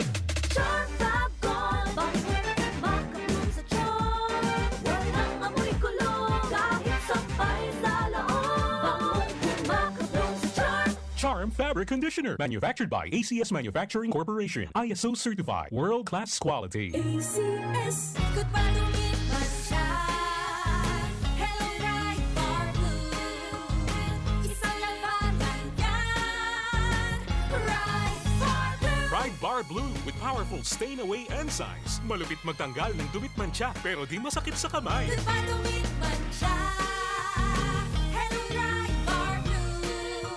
Charm Fab Gold, bangkong makabloom sa charm. Walang amoy kulog, kahit sampay sa laog. Bangkong makabloom sa charm. Charm Fabric Conditioner, manufactured by A C S Manufacturing Corporation, I S O certified, world-class quality. A C S. Good pa dumit man siya. Hello, Pride Bar Blue. Isang labanan yan. Pride Bar Blue. Pride Bar Blue with powerful stain away enzymes. Malupit magtanggal ng dumit mantsa pero di masakit sa kamay. Good pa dumit man siya. Hello, Pride Bar Blue.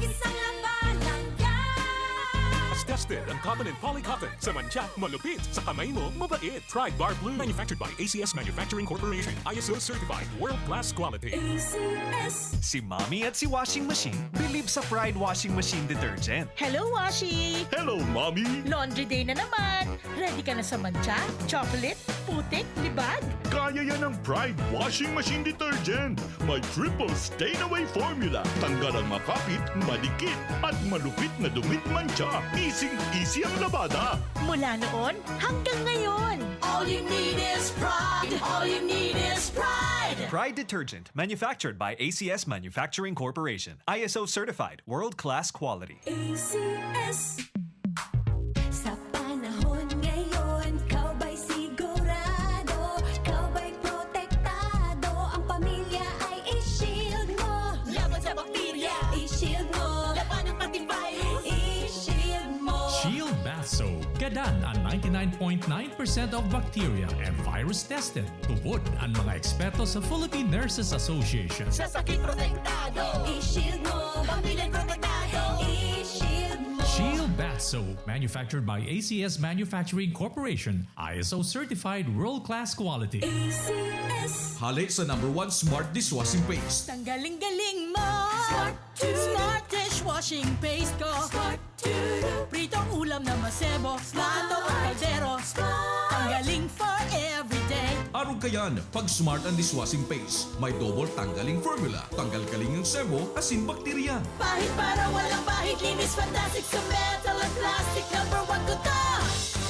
Isang labanan yan. Tested ang cotton and polycotton. Sa mantsa, malupit. Sa kamay mo, mabait. Pride Bar Blue. Manufactured by A C S Manufacturing Corporation. I S O certified. World-class quality. A C S. Si Mommy at si Washing Machine believe sa Pride Washing Machine Detergent. Hello, Washi! Hello, Mommy! Laundry day na naman! Ready ka na sa mantsa, chocolate, putik, libag? Kaya yan ng Pride Washing Machine Detergent. May triple stain away formula. Tanggal ang makapit, madikit, at malupit na dumit mantsa. Easy-easy ang labada. Mula noon hanggang ngayon! All you need is pride. All you need is pride. Pride Detergent, manufactured by A C S Manufacturing Corporation. I S O certified, world-class quality. A C S. Sa panahon ngayon, ikaw ba'y sigurado? Ikaw ba'y protektado? Ang pamilya ay i-shield mo. Laban sa bakterya, i-shield mo. Labanan pati virus, i-shield mo. Shield Bath Soap. Gadan ang ninety-nine point nine percent of bacteria and virus tested. Tubod ang mga eksperto sa Philippine Nurses Association. Sa sakit protektado, i-shield mo. Pamilya protektado, i-shield mo. Shield Bath Soap, manufactured by A C S Manufacturing Corporation, I S O certified world-class quality. A C S. Hale sa number one smart dishwashing paste. Tanggaling-galing mo! Smart to. Smart dishwashing paste ko! Smart to. Pritong ulam na masebo, plato o kaldero. Tanggaling for everyday. Arog kayan, pag smart ang dishwashing paste, may double tanggaling formula, tanggal kaling ang sebo, asin bakterya. Pahid para walang bahid, linis fantastic sa metal at plastic. Number one ko to.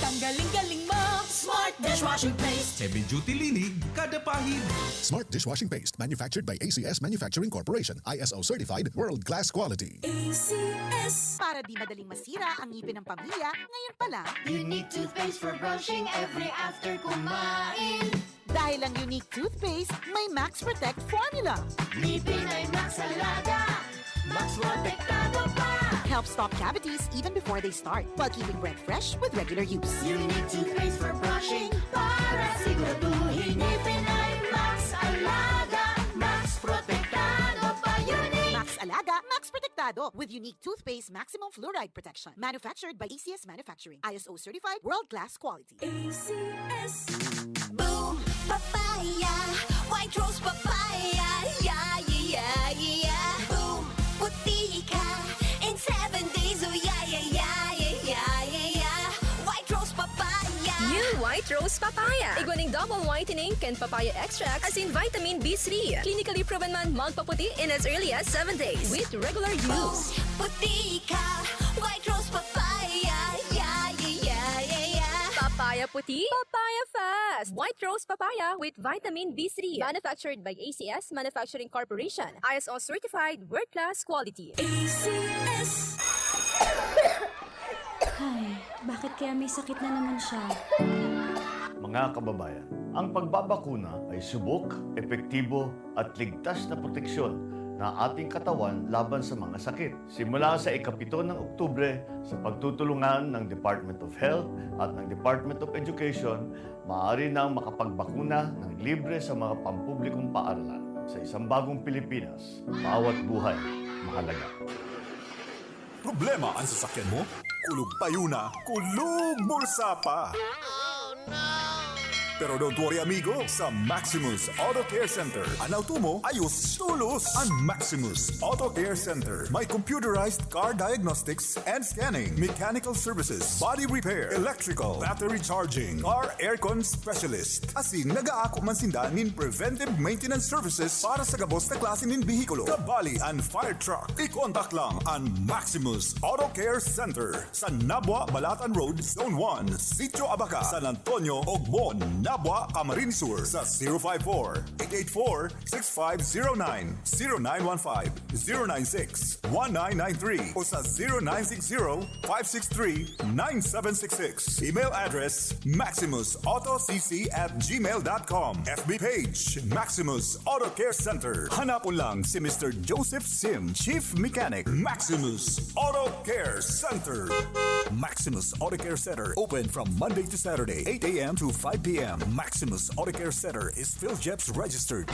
Tanggaling-galing mo! Smart Dishwashing paste. Heavy duty linig kada pahid. Smart dishwashing paste, manufactured by A C S Manufacturing Corporation, I S O certified, world class quality. A C S. Para di madaling masira ang ngipin ng pamilya, ngayon pa lang. Unique toothpaste for brushing every after kumain. Dahil ang Unique Toothpaste may Max Protect Formula. Ngipin ay Max Alaga, Max Protektado pa. Helps stop cavities even before they start, while keeping breath fresh with regular use. Unique toothpaste for brushing para siguraduhin ngipin ay Max Alaga, Max Protektado pa. Unique! Max Alaga, Max Protektado with Unique Toothpaste Maximum Fluoride Protection. Manufactured by A C S Manufacturing. I S O certified, world class quality. A C S. Boom! Papaya! White Rose Papaya! Yeah, yeah, yeah, yeah! Boom! Puti ka in seven days! Oh, yeah, yeah, yeah, yeah, yeah, yeah, yeah! White Rose Papaya! New White Rose Papaya. Igwa ning double whitening kan papaya extract asin vitamin B three. Clinically proven man magpaputi in as early as seven days with regular use. Puti ka! White Rose Papaya! Yeah, yeah, yeah, yeah, yeah! Papaya puti, papaya fast. White Rose Papaya with vitamin B three. Manufactured by A C S Manufacturing Corporation. I S O certified, world class quality. A C S. Ay, bakit kaya may sakit na naman siya? Mga kababayan, ang pagbabakuna ay subok, epektibo at ligtas na proteksyon na ating katawan laban sa mga sakit. Simula sa ikapito ng Oktubre, sa pagtutulungan ng Department of Health at ng Department of Education, maaari nang makapagbakuna ng libre sa mga pampublikong paaralan. Sa isang bagong Pilipinas, bawat buhay mahalaga. Problema an sasakyan mo? Kulog payo na, kulog bulsa pa! Pero don't worry, amigo. Sa Maximus Auto Care Center, an auto mo ayos tolos. An Maximus Auto Care Center may computerized car diagnostics and scanning, mechanical services, body repair, electrical, battery charging, car aircon specialist. Asin nagaako man sinda nin preventive maintenance services para sa gabos na klase nin behikulo. Kabali an fire truck. I-contact lang an Maximus Auto Care Center sa Nabua, Balatan Road, Zone one, Sitio Abaca, San Antonio, Ogmon, Nabua, Camarines Sur sa zero five four, eight eight four, six five zero nine, zero nine one five, zero nine six, one nine nine three o sa zero nine six zero, five six three, nine seven six six. Email address, maximus auto c c at gmail dot com. F B page, Maximus Auto Care Center. Hanapon lang si Mister Joseph Sim, Chief Mechanic, Maximus Auto Care Center. Maximus Auto Care Center, open from Monday to Saturday, eight a.m. to five p.m. Maximus Auto Care Center is PhilJEPS registered.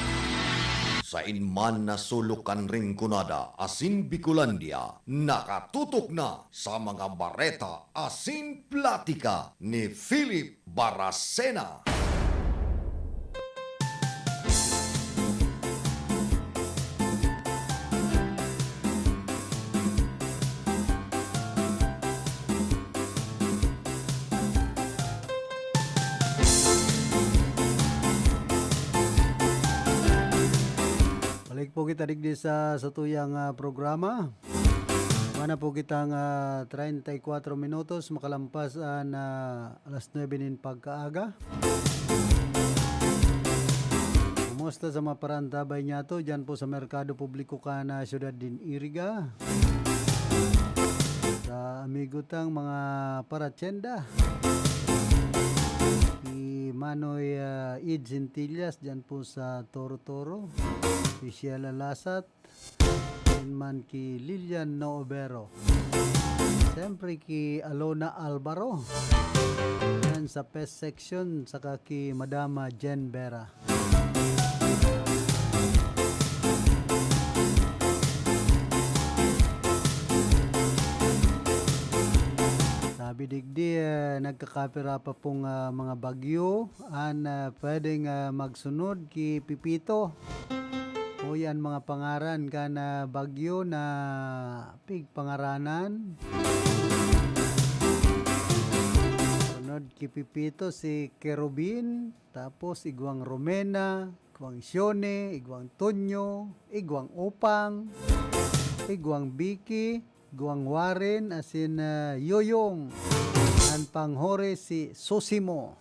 Sain man na sulok kan Rinconada asin Bicolandia, nakatutok na sa mga bareta asin platika ni Philip Baracena. Balik po kita digdi sa satuyang, ah, programa. Mana po kitang, ah, treinta y cuatro minutos makalampas an, ah, alas nuebe nin pagkaaga. Kumusta sa mga parantabay niyato diyan po sa Merkado Publiko kan, ah, siyudad din Iriga? Sa amigo tang mga paratsenda. Ni Manoy, ah, Id Centillas diyan po sa Toro Toro. Si Sheila Lasat. Asin man ki Lilian Noobero. Siyempre ki Alona Alvaro. Yan sa pest section, saka ki Madama Jen Vera. Sabi digdi, eh, nagkakapira pa pong, ah, mga bagyo an, ah, pwedeng, ah, magsunod ki Pipito. Uy, an mga pangaran kan, ah, bagyo na pigpangaranan. Sunod ki Pipito si Kerubin, tapos igwang Romena, igwang Sione, igwang Tonyo, igwang Opang, igwang Biki, igwang Warren, asin, ah, Yoyong. An panghuri si Susimo.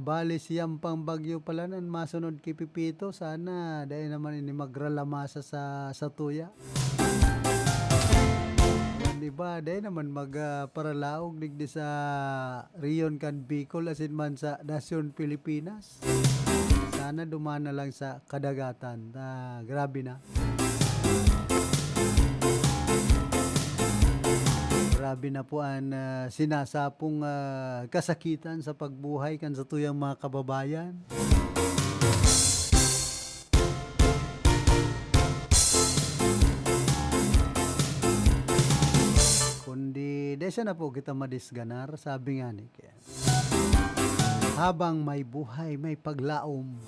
Bali, siyam pang bagyo pala nan masunod ki Pepito. Sana dai naman ini magralamasa sa, sa tuya. An iba, dai naman mag, ah, paralaog digdi sa rehiyon kan Bicol asin man sa nasyon Pilipinas. Sana duman na lang sa kadagatan. Ah, grabe na. Grabe na po an, ah, sinasapong, ah, kasakitan sa pagbuhay kan satuyang mga kababayan. Kundi, dai sana po kita madisganar, sabi nga ni Ken. Habang may buhay, may paglaom.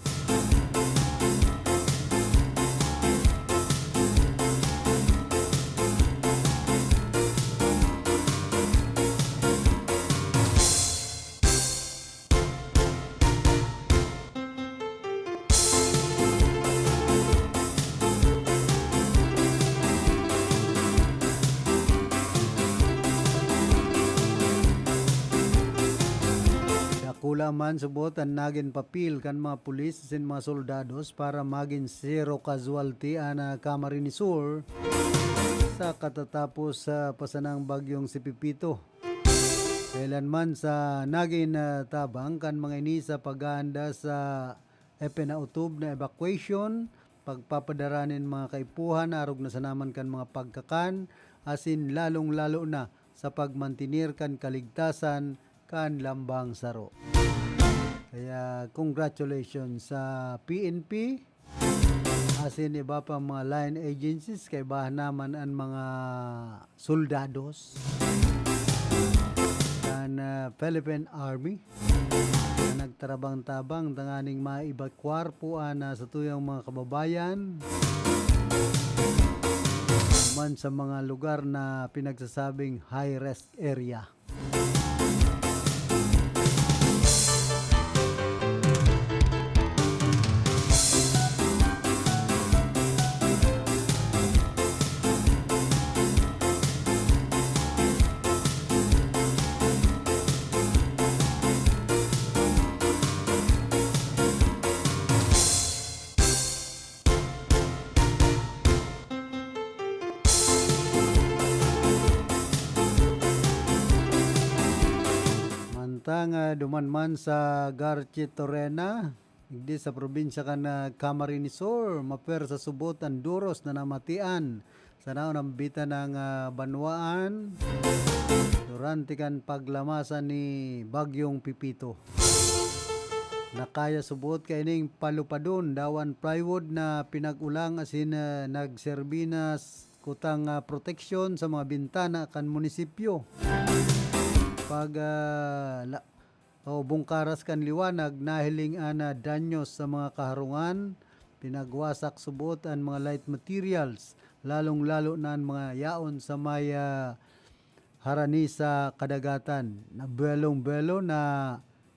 Dakula man subot an nagin papel kan mga pulis asin mga soldados para magin zero casualty an, ah, Camarines Sur sa katatapos sa pasanang bagyong si Pepito. Kailan man sa nagin, ah, tabang kan mga ini sa paghahanda sa ipinautob na evacuation, pagpapadara nin mga kaipuhan arog na sanaman kan mga pagkakan, asin lalong-lalo na sa pagmantener kan kaligtasan kan lambang saro. Kaya congratulations sa P N P, asin iba pang mga line agencies, kaibahan naman an mga soldados kan, ah, Philippine Army na nagtarabang-tabang tanganing maibakwar po an, ah, satuyang mga kababayan man sa mga lugar na pinagsasabing high risk area. Mantang, ah, duman man sa Garchitorena, digdi sa probinsya kan, ah, Camarines Sur, mapwersa subot an duros na namatian sa naunambitan nang, ah, banwaan durante kan paglamasa ni Bagyong Pepito. Nakaya subot kaining palupadon, dawan plywood na pinag-ulang asin, ah, nagserbi na s-, kutang, ah, proteksyon sa mga bintana kan munisipyo. Pag, ah, la-, o bungkaras kan liwanag, nahiling an, ah, danyos sa mga kaharungan, pinagwasak subot an mga light materials, lalong-lalo na an mga yaon sa may, ah, harani sa kadagatan, na buwelong-buwelo na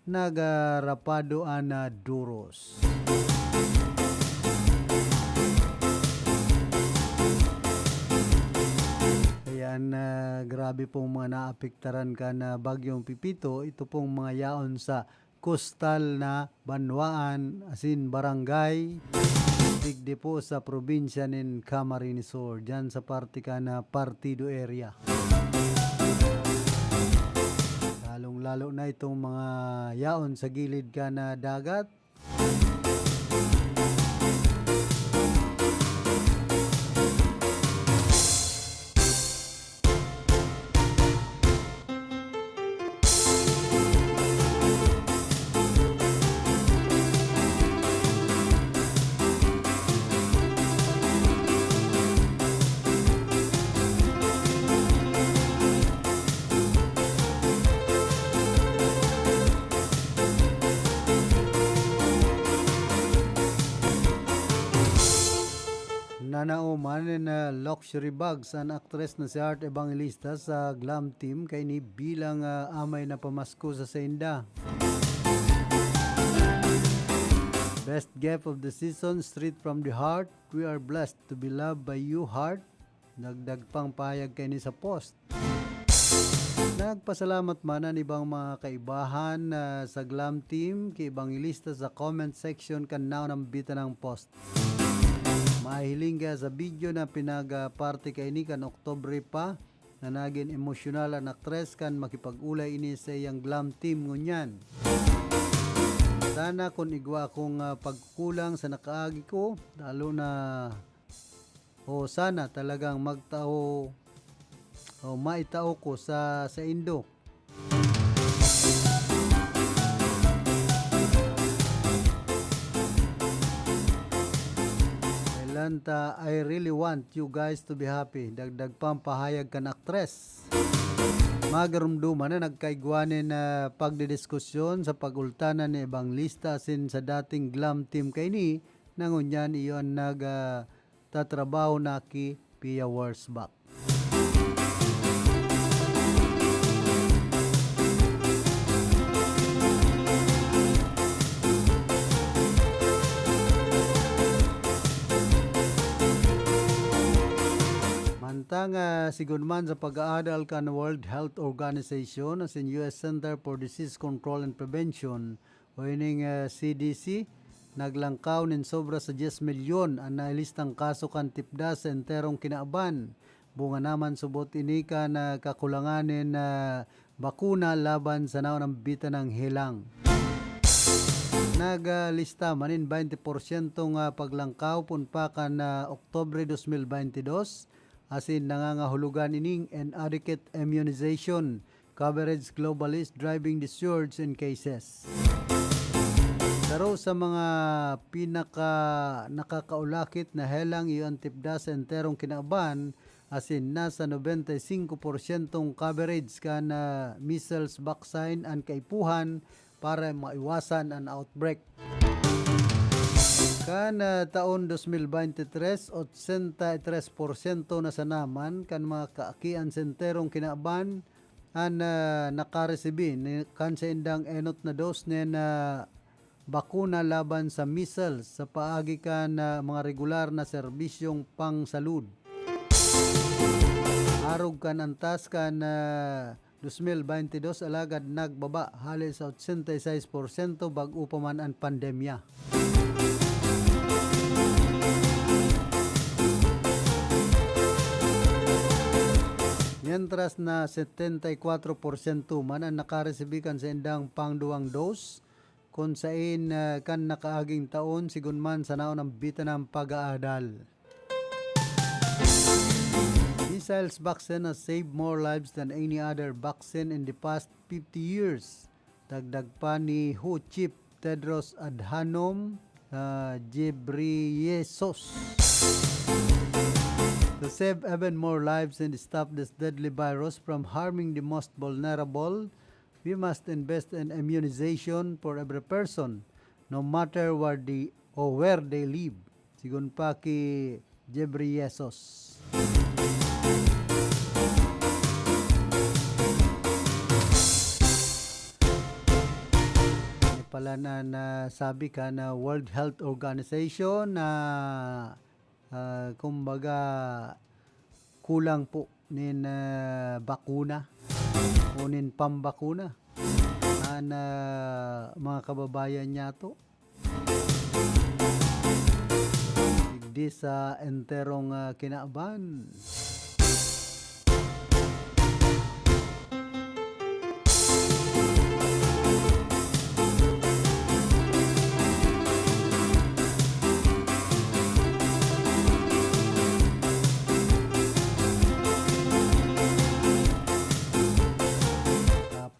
nagarapado an, ah, duros. Ayan, ah, grabe pong mga naapektaran kan, ah, Bagyong Pepito. Ito pong mga yaon sa kostal na banwaan asin barangay digdi po sa probinsya nin Camarines Sur, diyan sa parte kan, ah, Partido area. Lalong-lalo na itong mga yaon sa gilid kan, ah, dagat. Nanaoman nin, ah, luxury bags an aktres na si Art Evangelista sa Glam Team kaini bilang, ah, amay na pamasko sa sainda. Best gift of the season, straight from the heart. We are blessed to be loved by you, Heart. Dagdag pang pahayag kaini sa post. Nagpasalamat man an ibang mga kaibahan, ah, sa Glam Team ki Evangelista sa comment section kan naunambitan nang post. Mahiling ka sa video na pinagparte kaini kan Oktubre pa, na nagin emosyonal an aktres kan makipag-olay ini sa iyang Glam Team ngunyan. Sana kun igwa akong, ah, pagkulang sa nakaagi ko, lalo na, o sana talagang magtao o maitao ko sa saindo. Kailan ta, "I really want you guys to be happy." Dagdag pang pahayag kan aktres. Magarumduman na nagkaigwa nin, ah, pagdidiskusyon sa pag-ultanan ni Evangelista asin sa dating Glam Team kaini, na ngunyan iyo an nag, ah, tatrabaho na ki Pia Wurzbach. Mantang, ah, sigon man sa pag-aadal kan World Health Organization asin U S Center for Disease Control and Prevention, o ining, ah, C D C, naglangkaw nin sobra sa dyes milyon an nailistang kaso kan tipda sa enterong kinaban. Bunga naman subot ini kan, ah, kakulangan nin, ah, bakuna laban sa naunambitan nang helang. Naglista man nin baynte porsyentong, ah, paglangkaw poon pa kan, ah, Oktubre dos mil baynte dos, asin nangangahulugan ining inadequate immunization coverage globally is driving the surge in cases. Saro sa mga pinaka nakakaulakit na helang iyo an tipda sa enterong kinaban, asin nasa nobenta y singko porsyentong coverage kan, ah, measles vaccine an kaipuhan para maiwasan an outbreak. Kan, ah, taon dos mil baynte tres, otsenta y tres porsyento na sana man kan mga kaakian sa enterong kinaban an, ah, nakaresibi ni, kan saindang enot na dos nin, ah, bakuna laban sa measles sa paagi kan, ah, mga regular na serbisyong pangsalud. Arog kan antas kan, ah, dos mil baynte dos, alagad nagbaba hale sa otsenta y seis porsyento bag-o pa man an pandemya. Mientras na setenta y kwatro porsyento man an nakaresibi kan saindang pangduwang dose, kun saen, ah, kan nakaaging taon, sigon man sa naunambitan nang pag-aadal. Measles vaccine has saved more lives than any other vaccine in the past fifty years. Dagdag pa ni W H O chief Tedros Adhanom, ah, Ghebreyesus. To save even more lives and stop this deadly virus from harming the most vulnerable, we must invest in immunization for every person, no matter where they, or where they live. Sigon pa ki Ghebreyesus. Ini pala na nasabi kan World Health Organization na, ah, kumbaga, kulang po nin, ah, bakuna o nin pambakuna an, ah, mga kababayan niyato. Digdi sa enterong, ah, kinaban.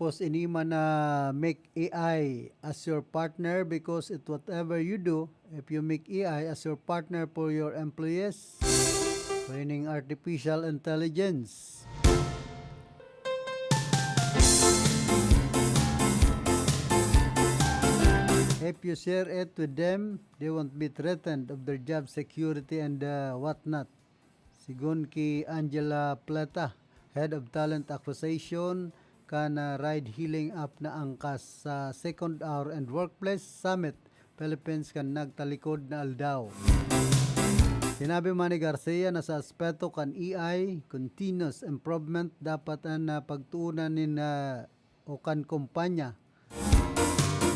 Tapos, ini man na make A I as your partner, because it, whatever you do, if you make A I as your partner for your employees, training artificial intelligence. If you share it with them, they won't be threatened of their job security and, uh, whatnot. Sigon ki Angela Pleta, Head of Talent Acquisition kan, ah, ride-hailing app na angkas sa Second Hour and Workplace Summit Philippines kan nagtalikod na aldaw. Sinabi man ni Garcia na sa aspeto kan A I, continuous improvement dapat an, ah, pagtuunan nin, ah, o kan kumpanya.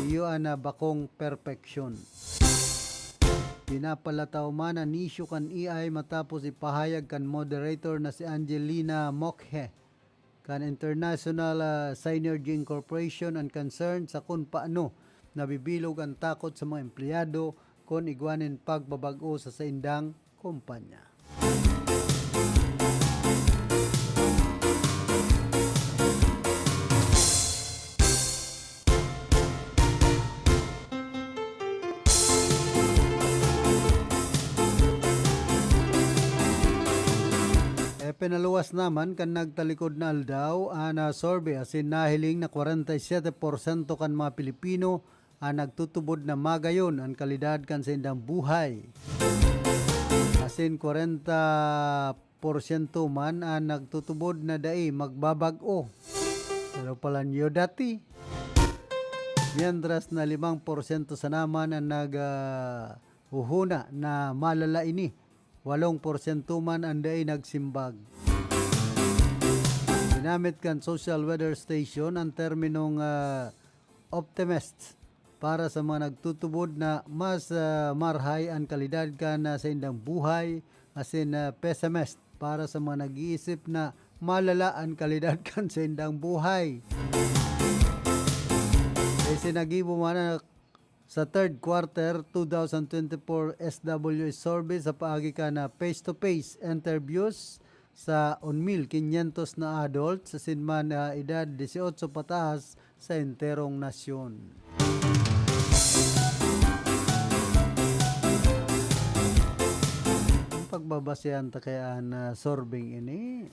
Iyo an, ah, bakong perpeksyon. Pinapalataw man an isyu kan A I matapos ipahayag kan moderator na si Angelina Mokhe, kan International, ah, Synergy Incorporation, an concern sa kun paano nabibilog an takot sa mga empleyado kun igwa nin pagbabag-o sa saindang kumpanya. E, pinaluwas naman kan nagtalikod na aldaw an, ah, survey asin nahiling na kwarenta y siyete porsyento kan mga Pilipino an nagtutubod na magayon an kalidad kan saindang buhay. Asin kwarenta porsyento man an nagtutubod na dai magbabag-o. Pero palanyo dati. Mientras na limang porsyento sana man an nag, ah, huhuna na malala ini. Walong porsyento man an dai nagsimbag. Ginamit kan Social Weather Station an terminong, ah, optimist para sa mga nagtutubod na mas, ah, marhay an kalidad kan, ah, saindang buhay, asin, ah, pessimist para sa mga nag-iisip na malala an kalidad kan saindang buhay. E, sinagibo man na sa third quarter two thousand twenty-four S W S survey sa paagi kan, ah, face-to-face interviews sa one mil quinientos na adults asin man, ah, edad dieciocho pataas sa enterong nasyon. Ang pagbabasehan ta kaya an, ah, survey ini,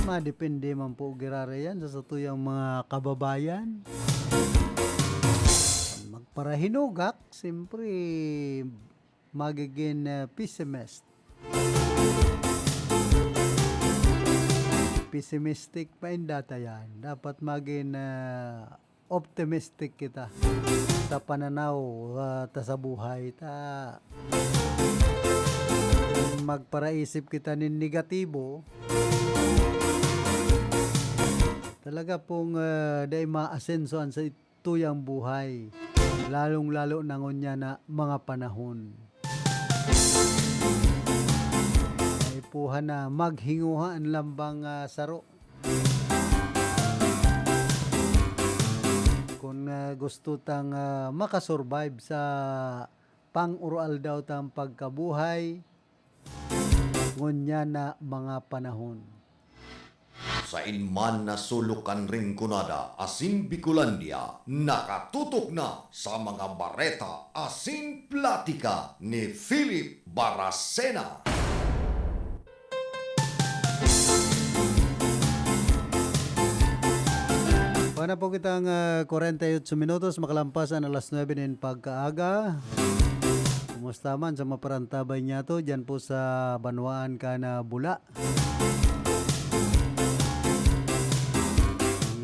madepende man po giraray yan sa satuyang mga kababayan. Magparahinugak, siyempre, magiging, ah, pessimist. Pessimistic pa inda ta yan. Dapat maging, ah, optimistic kita sa pananaw, ah, ta sa buhay. Ta magparaisip kita nin negatibo, talaga pong, ah, dai maasenso an sa tuyang buhay, lalong-lalo na ngunyan na mga panahon. Kaipuhan na maghinguha an lambang, ah, saro. Kun, ah, gusto tang, ah, makasurvive sa pang-uroaldaw tang pagkabuhay, ngunyan na mga panahon. Sain man na sulok kan Rinconada asin Bicolandia, nakatutok na sa mga bareta asin platika ni Philip Baracena. Wala po kitang, ah, kwarenta y otso minutos, makalampas an alas nuebe nin pagkaaga. Kumusta man sa maparantabay niyato diyan po sa banwaan kan, ah, Bula?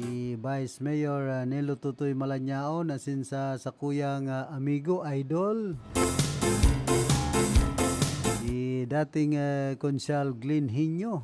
Ni Vice Mayor, ah, Nelo Tutoy Malanyaon, asin sa sakuyang, ah, amigo, idol, si dating, ah, Konsehal Glenn Henyo.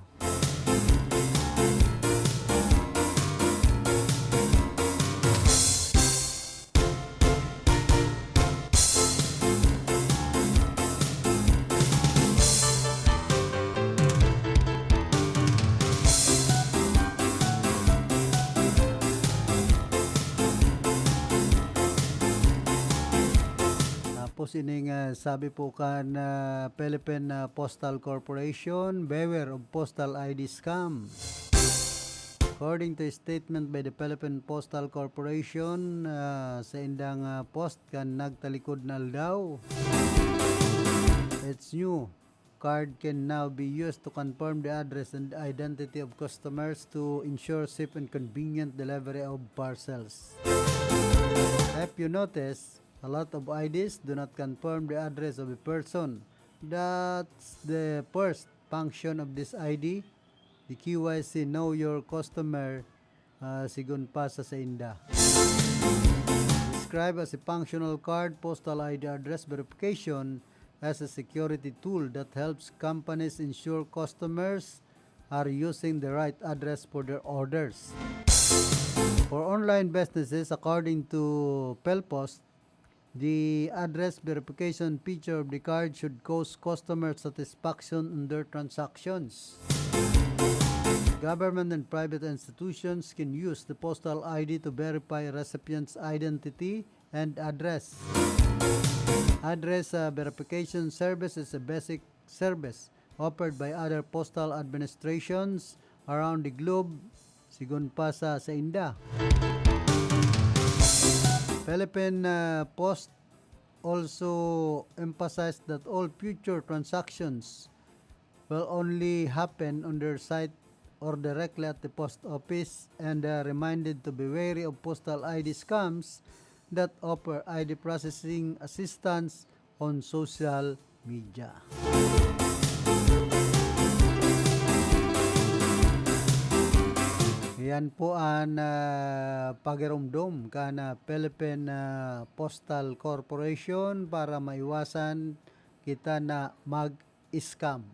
Tapos ining, ah, sabi po kan, ah, Philippine, ah, Postal Corporation, "Beware of postal I D scam." According to a statement by the Philippine Postal Corporation, ah, sa indang, ah, post kan nagtalikod na aldaw, its new card can now be used to confirm the address and identity of customers to ensure safe and convenient delivery of parcels. If you notice, a lot of I Ds do not confirm the address of a person. That's the first function of this I D, the K Y C, Know Your Customer, ah, sigon pa sa sainda. Described as a functional card, postal I D address verification, as a security tool that helps companies ensure customers are using the right address for their orders. For online businesses, according to Pelpost, the address verification feature of the card should cause customer satisfaction in their transactions. Government and private institutions can use the postal I D to verify recipients' identity and address. Address, uh, verification service is a basic service offered by other postal administrations around the globe, sigon pa sa sainda. Philippine, uh, Post also emphasized that all future transactions will only happen on their site or directly at the post office, and they are reminded to be wary of postal I D scams that offer I D processing assistance on social media. Yan po an, ah, pagiromdom kan, ah, Philippine, ah, Postal Corporation para maiwasan kita na mag-scam.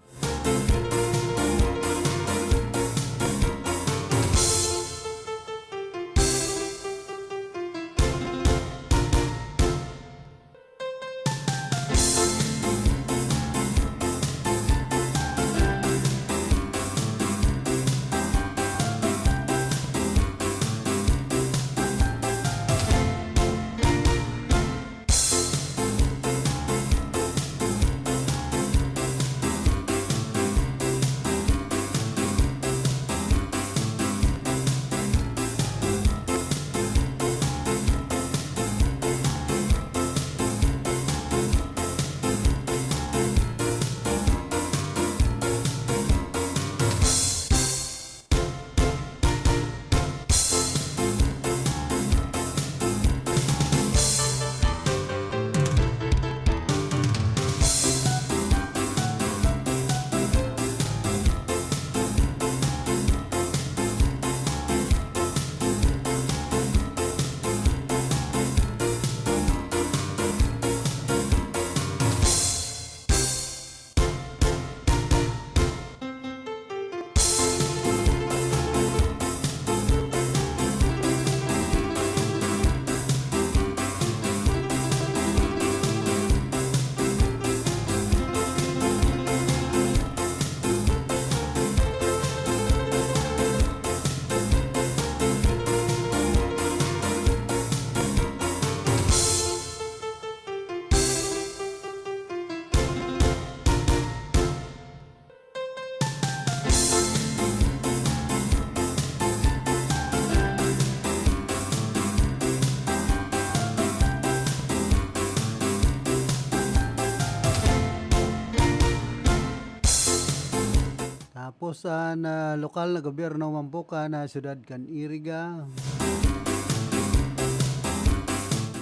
Tapos, ah, na lokal na gobyerno man po kan, ah, siyudad kan Iriga.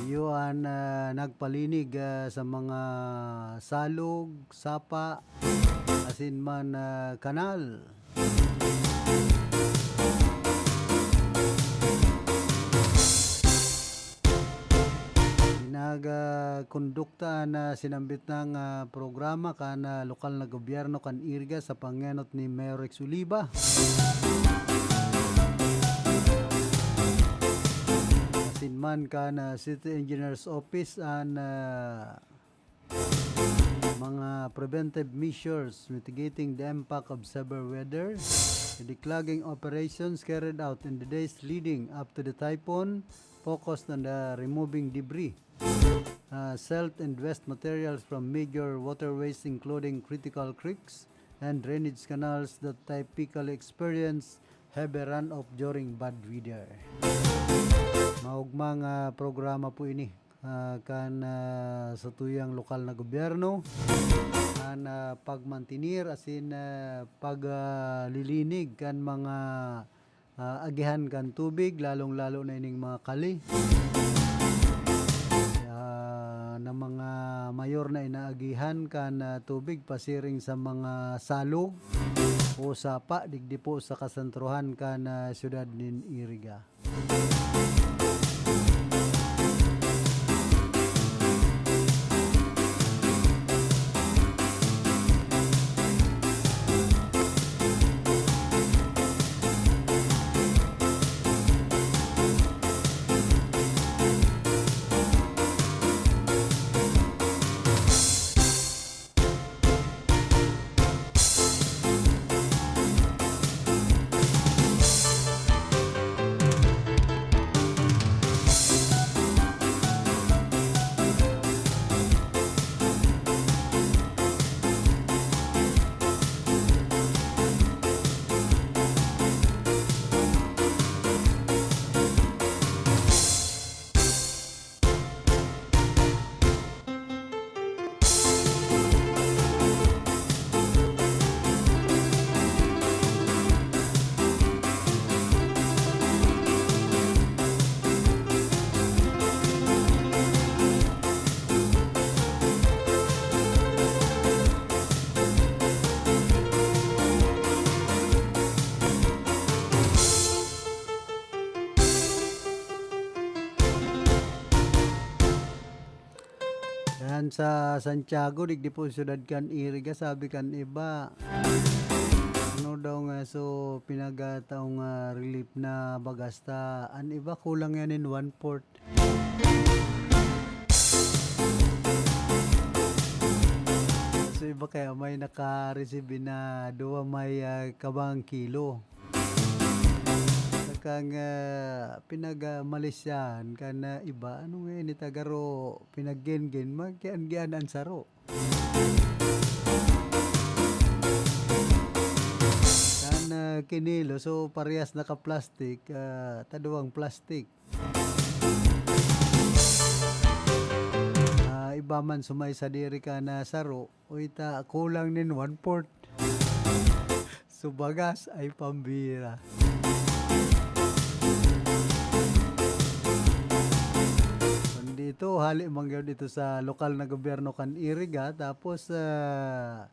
Iyo an, ah, nagpalinig, ah, sa mga salog, sapa, asin man, ah, kanal. Nagkondukta na sinambit nang, ah, programa kan, ah, lokal na gobyerno kan Iriga sa pangenot ni Mayor Rex Oliva. Asin man kan, ah, City Engineer's Office an, ah, mga preventive measures mitigating the impact of severe weather. The declogging operations carried out in the days leading up to the typhoon focused on the removing debris, uh, silt and waste materials from major waterways, including critical creeks and drainage canals that typically experience heavy runoff during bad weather. Maogmang, ah, programa po ini, ah, kan, ah, satuyang lokal na gobyerno, an, ah, pagmantener asin, ah, pag, ah, lilinig kan mga, ah, agihan kan tubig, lalong-lalo na ining mga kali. Ah, na mga mayor na inaagihan kan, ah, tubig pasiring sa mga salog o sapa digdi po sa kasentrohan kan, ah, siyudad nin Iriga. Sa Santiago, digdi po syudad kan Iriga, sabi kan iba. Ano daw nga, so, pinagataong, ah, relief na bagas ta, an iba kulang yan in one-fourth. So, iba kaya may naka-receive na duwa may, ah, kabang kilo. Sakang, ah, pinagmalisyahan kan, ah, iba. Ano nga ini ta garo pinaggengen? Magkian-gian an saro. Kan, ah, kinilo, so parehas naka-plastic, ah, taduwang plastic. Ah, iba man sumay sa diri ka na saro, uy, ta kulang nin one-fourth. So, bagas ay pambira. Kundi ito, hali man gyud ito sa lokal na gobyerno kan Iriga, tapos, ah,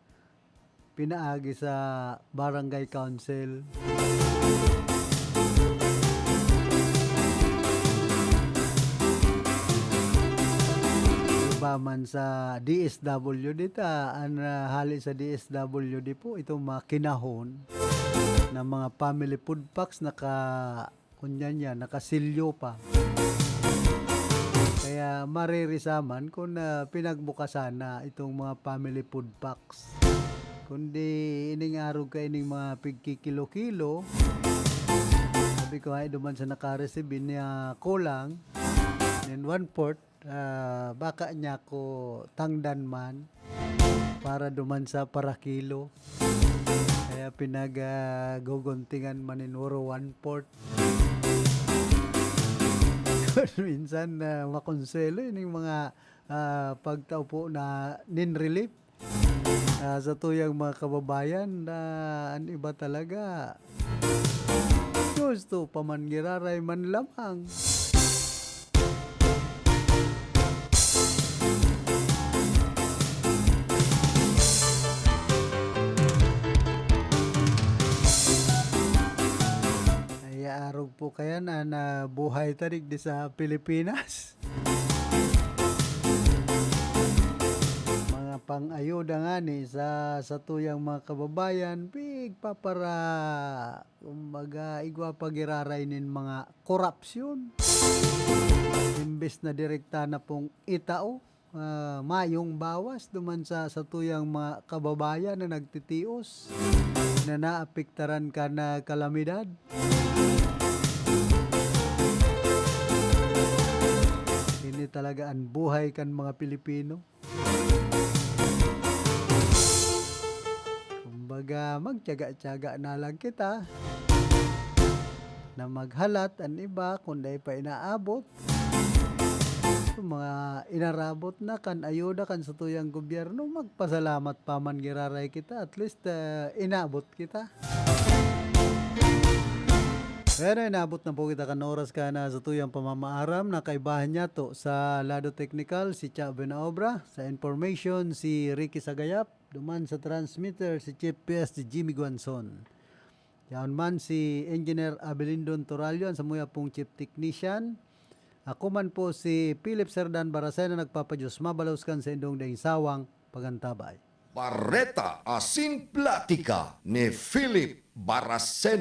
pinaagi sa barangay council. Iba man sa D S W D ta, an, ah, hali sa D S W D po, itong mga kinahon na mga family food packs naka-, kunyan yan, nakasilyo pa. Kaya maririsaman kung, ah, pinagbukasan na itong mga family food packs. Kundi ining arog ka ining mga pigkikilo-kilo, sabi ko nga, duman sa naka-receive, ini, ah, kulang, then one-fourth, ah, baka niya ko tangdan man para duman sa parakilo. Kaya pinag, ah, guguntingan man nin waro one-fourth. Kung minsan, ah, makonsuelo ining mga, ah, pagtao po na nin relief, ah, sa tuyang mga kababayan na an iba talaga gusto pa man giraray man lamang. Ay, arog po kaya na, na buhay ta digdi sa Pilipinas. Mga pang-ayuda ngani sa, sa tuyang mga kababayan, pigpapara-, kumbaga, igwa pa giraray nin mga korapsyon. Imbes na direkta na pong itao, ah, mayong bawas duman sa, sa tuyang mga kababayan na nagtitios, na naapektaran kan kalamidad. Ini talaga an buhay kan mga Pilipino. Kumbaga, magtiyaga-tiyaga na lang kita na maghalat an iba kung dai pa inaabot. Yung mga inarabot na kan ayuda kan satuyang gobyerno, magpasalamat pa man giraray kita. At least, ah, inabot kita. Pero inabot na po kita kan oras ka na sa tuyang pamamaaram na kaibahan niya to sa lado teknikal, si Cha Buenaobra, sa information, si Ricky Sagayap, duman sa transmitter, si Chief P S, si Jimmy Guanzon. Yaon man si Engineer Abelindon Torallo, ang samuya pong Chief Technician. Ako man po si Philip Serdan Barasena, nagpapadiyos mabalos kan sa indong daing sawang pagantabay. Bareta asin platika ni Philip Baracena.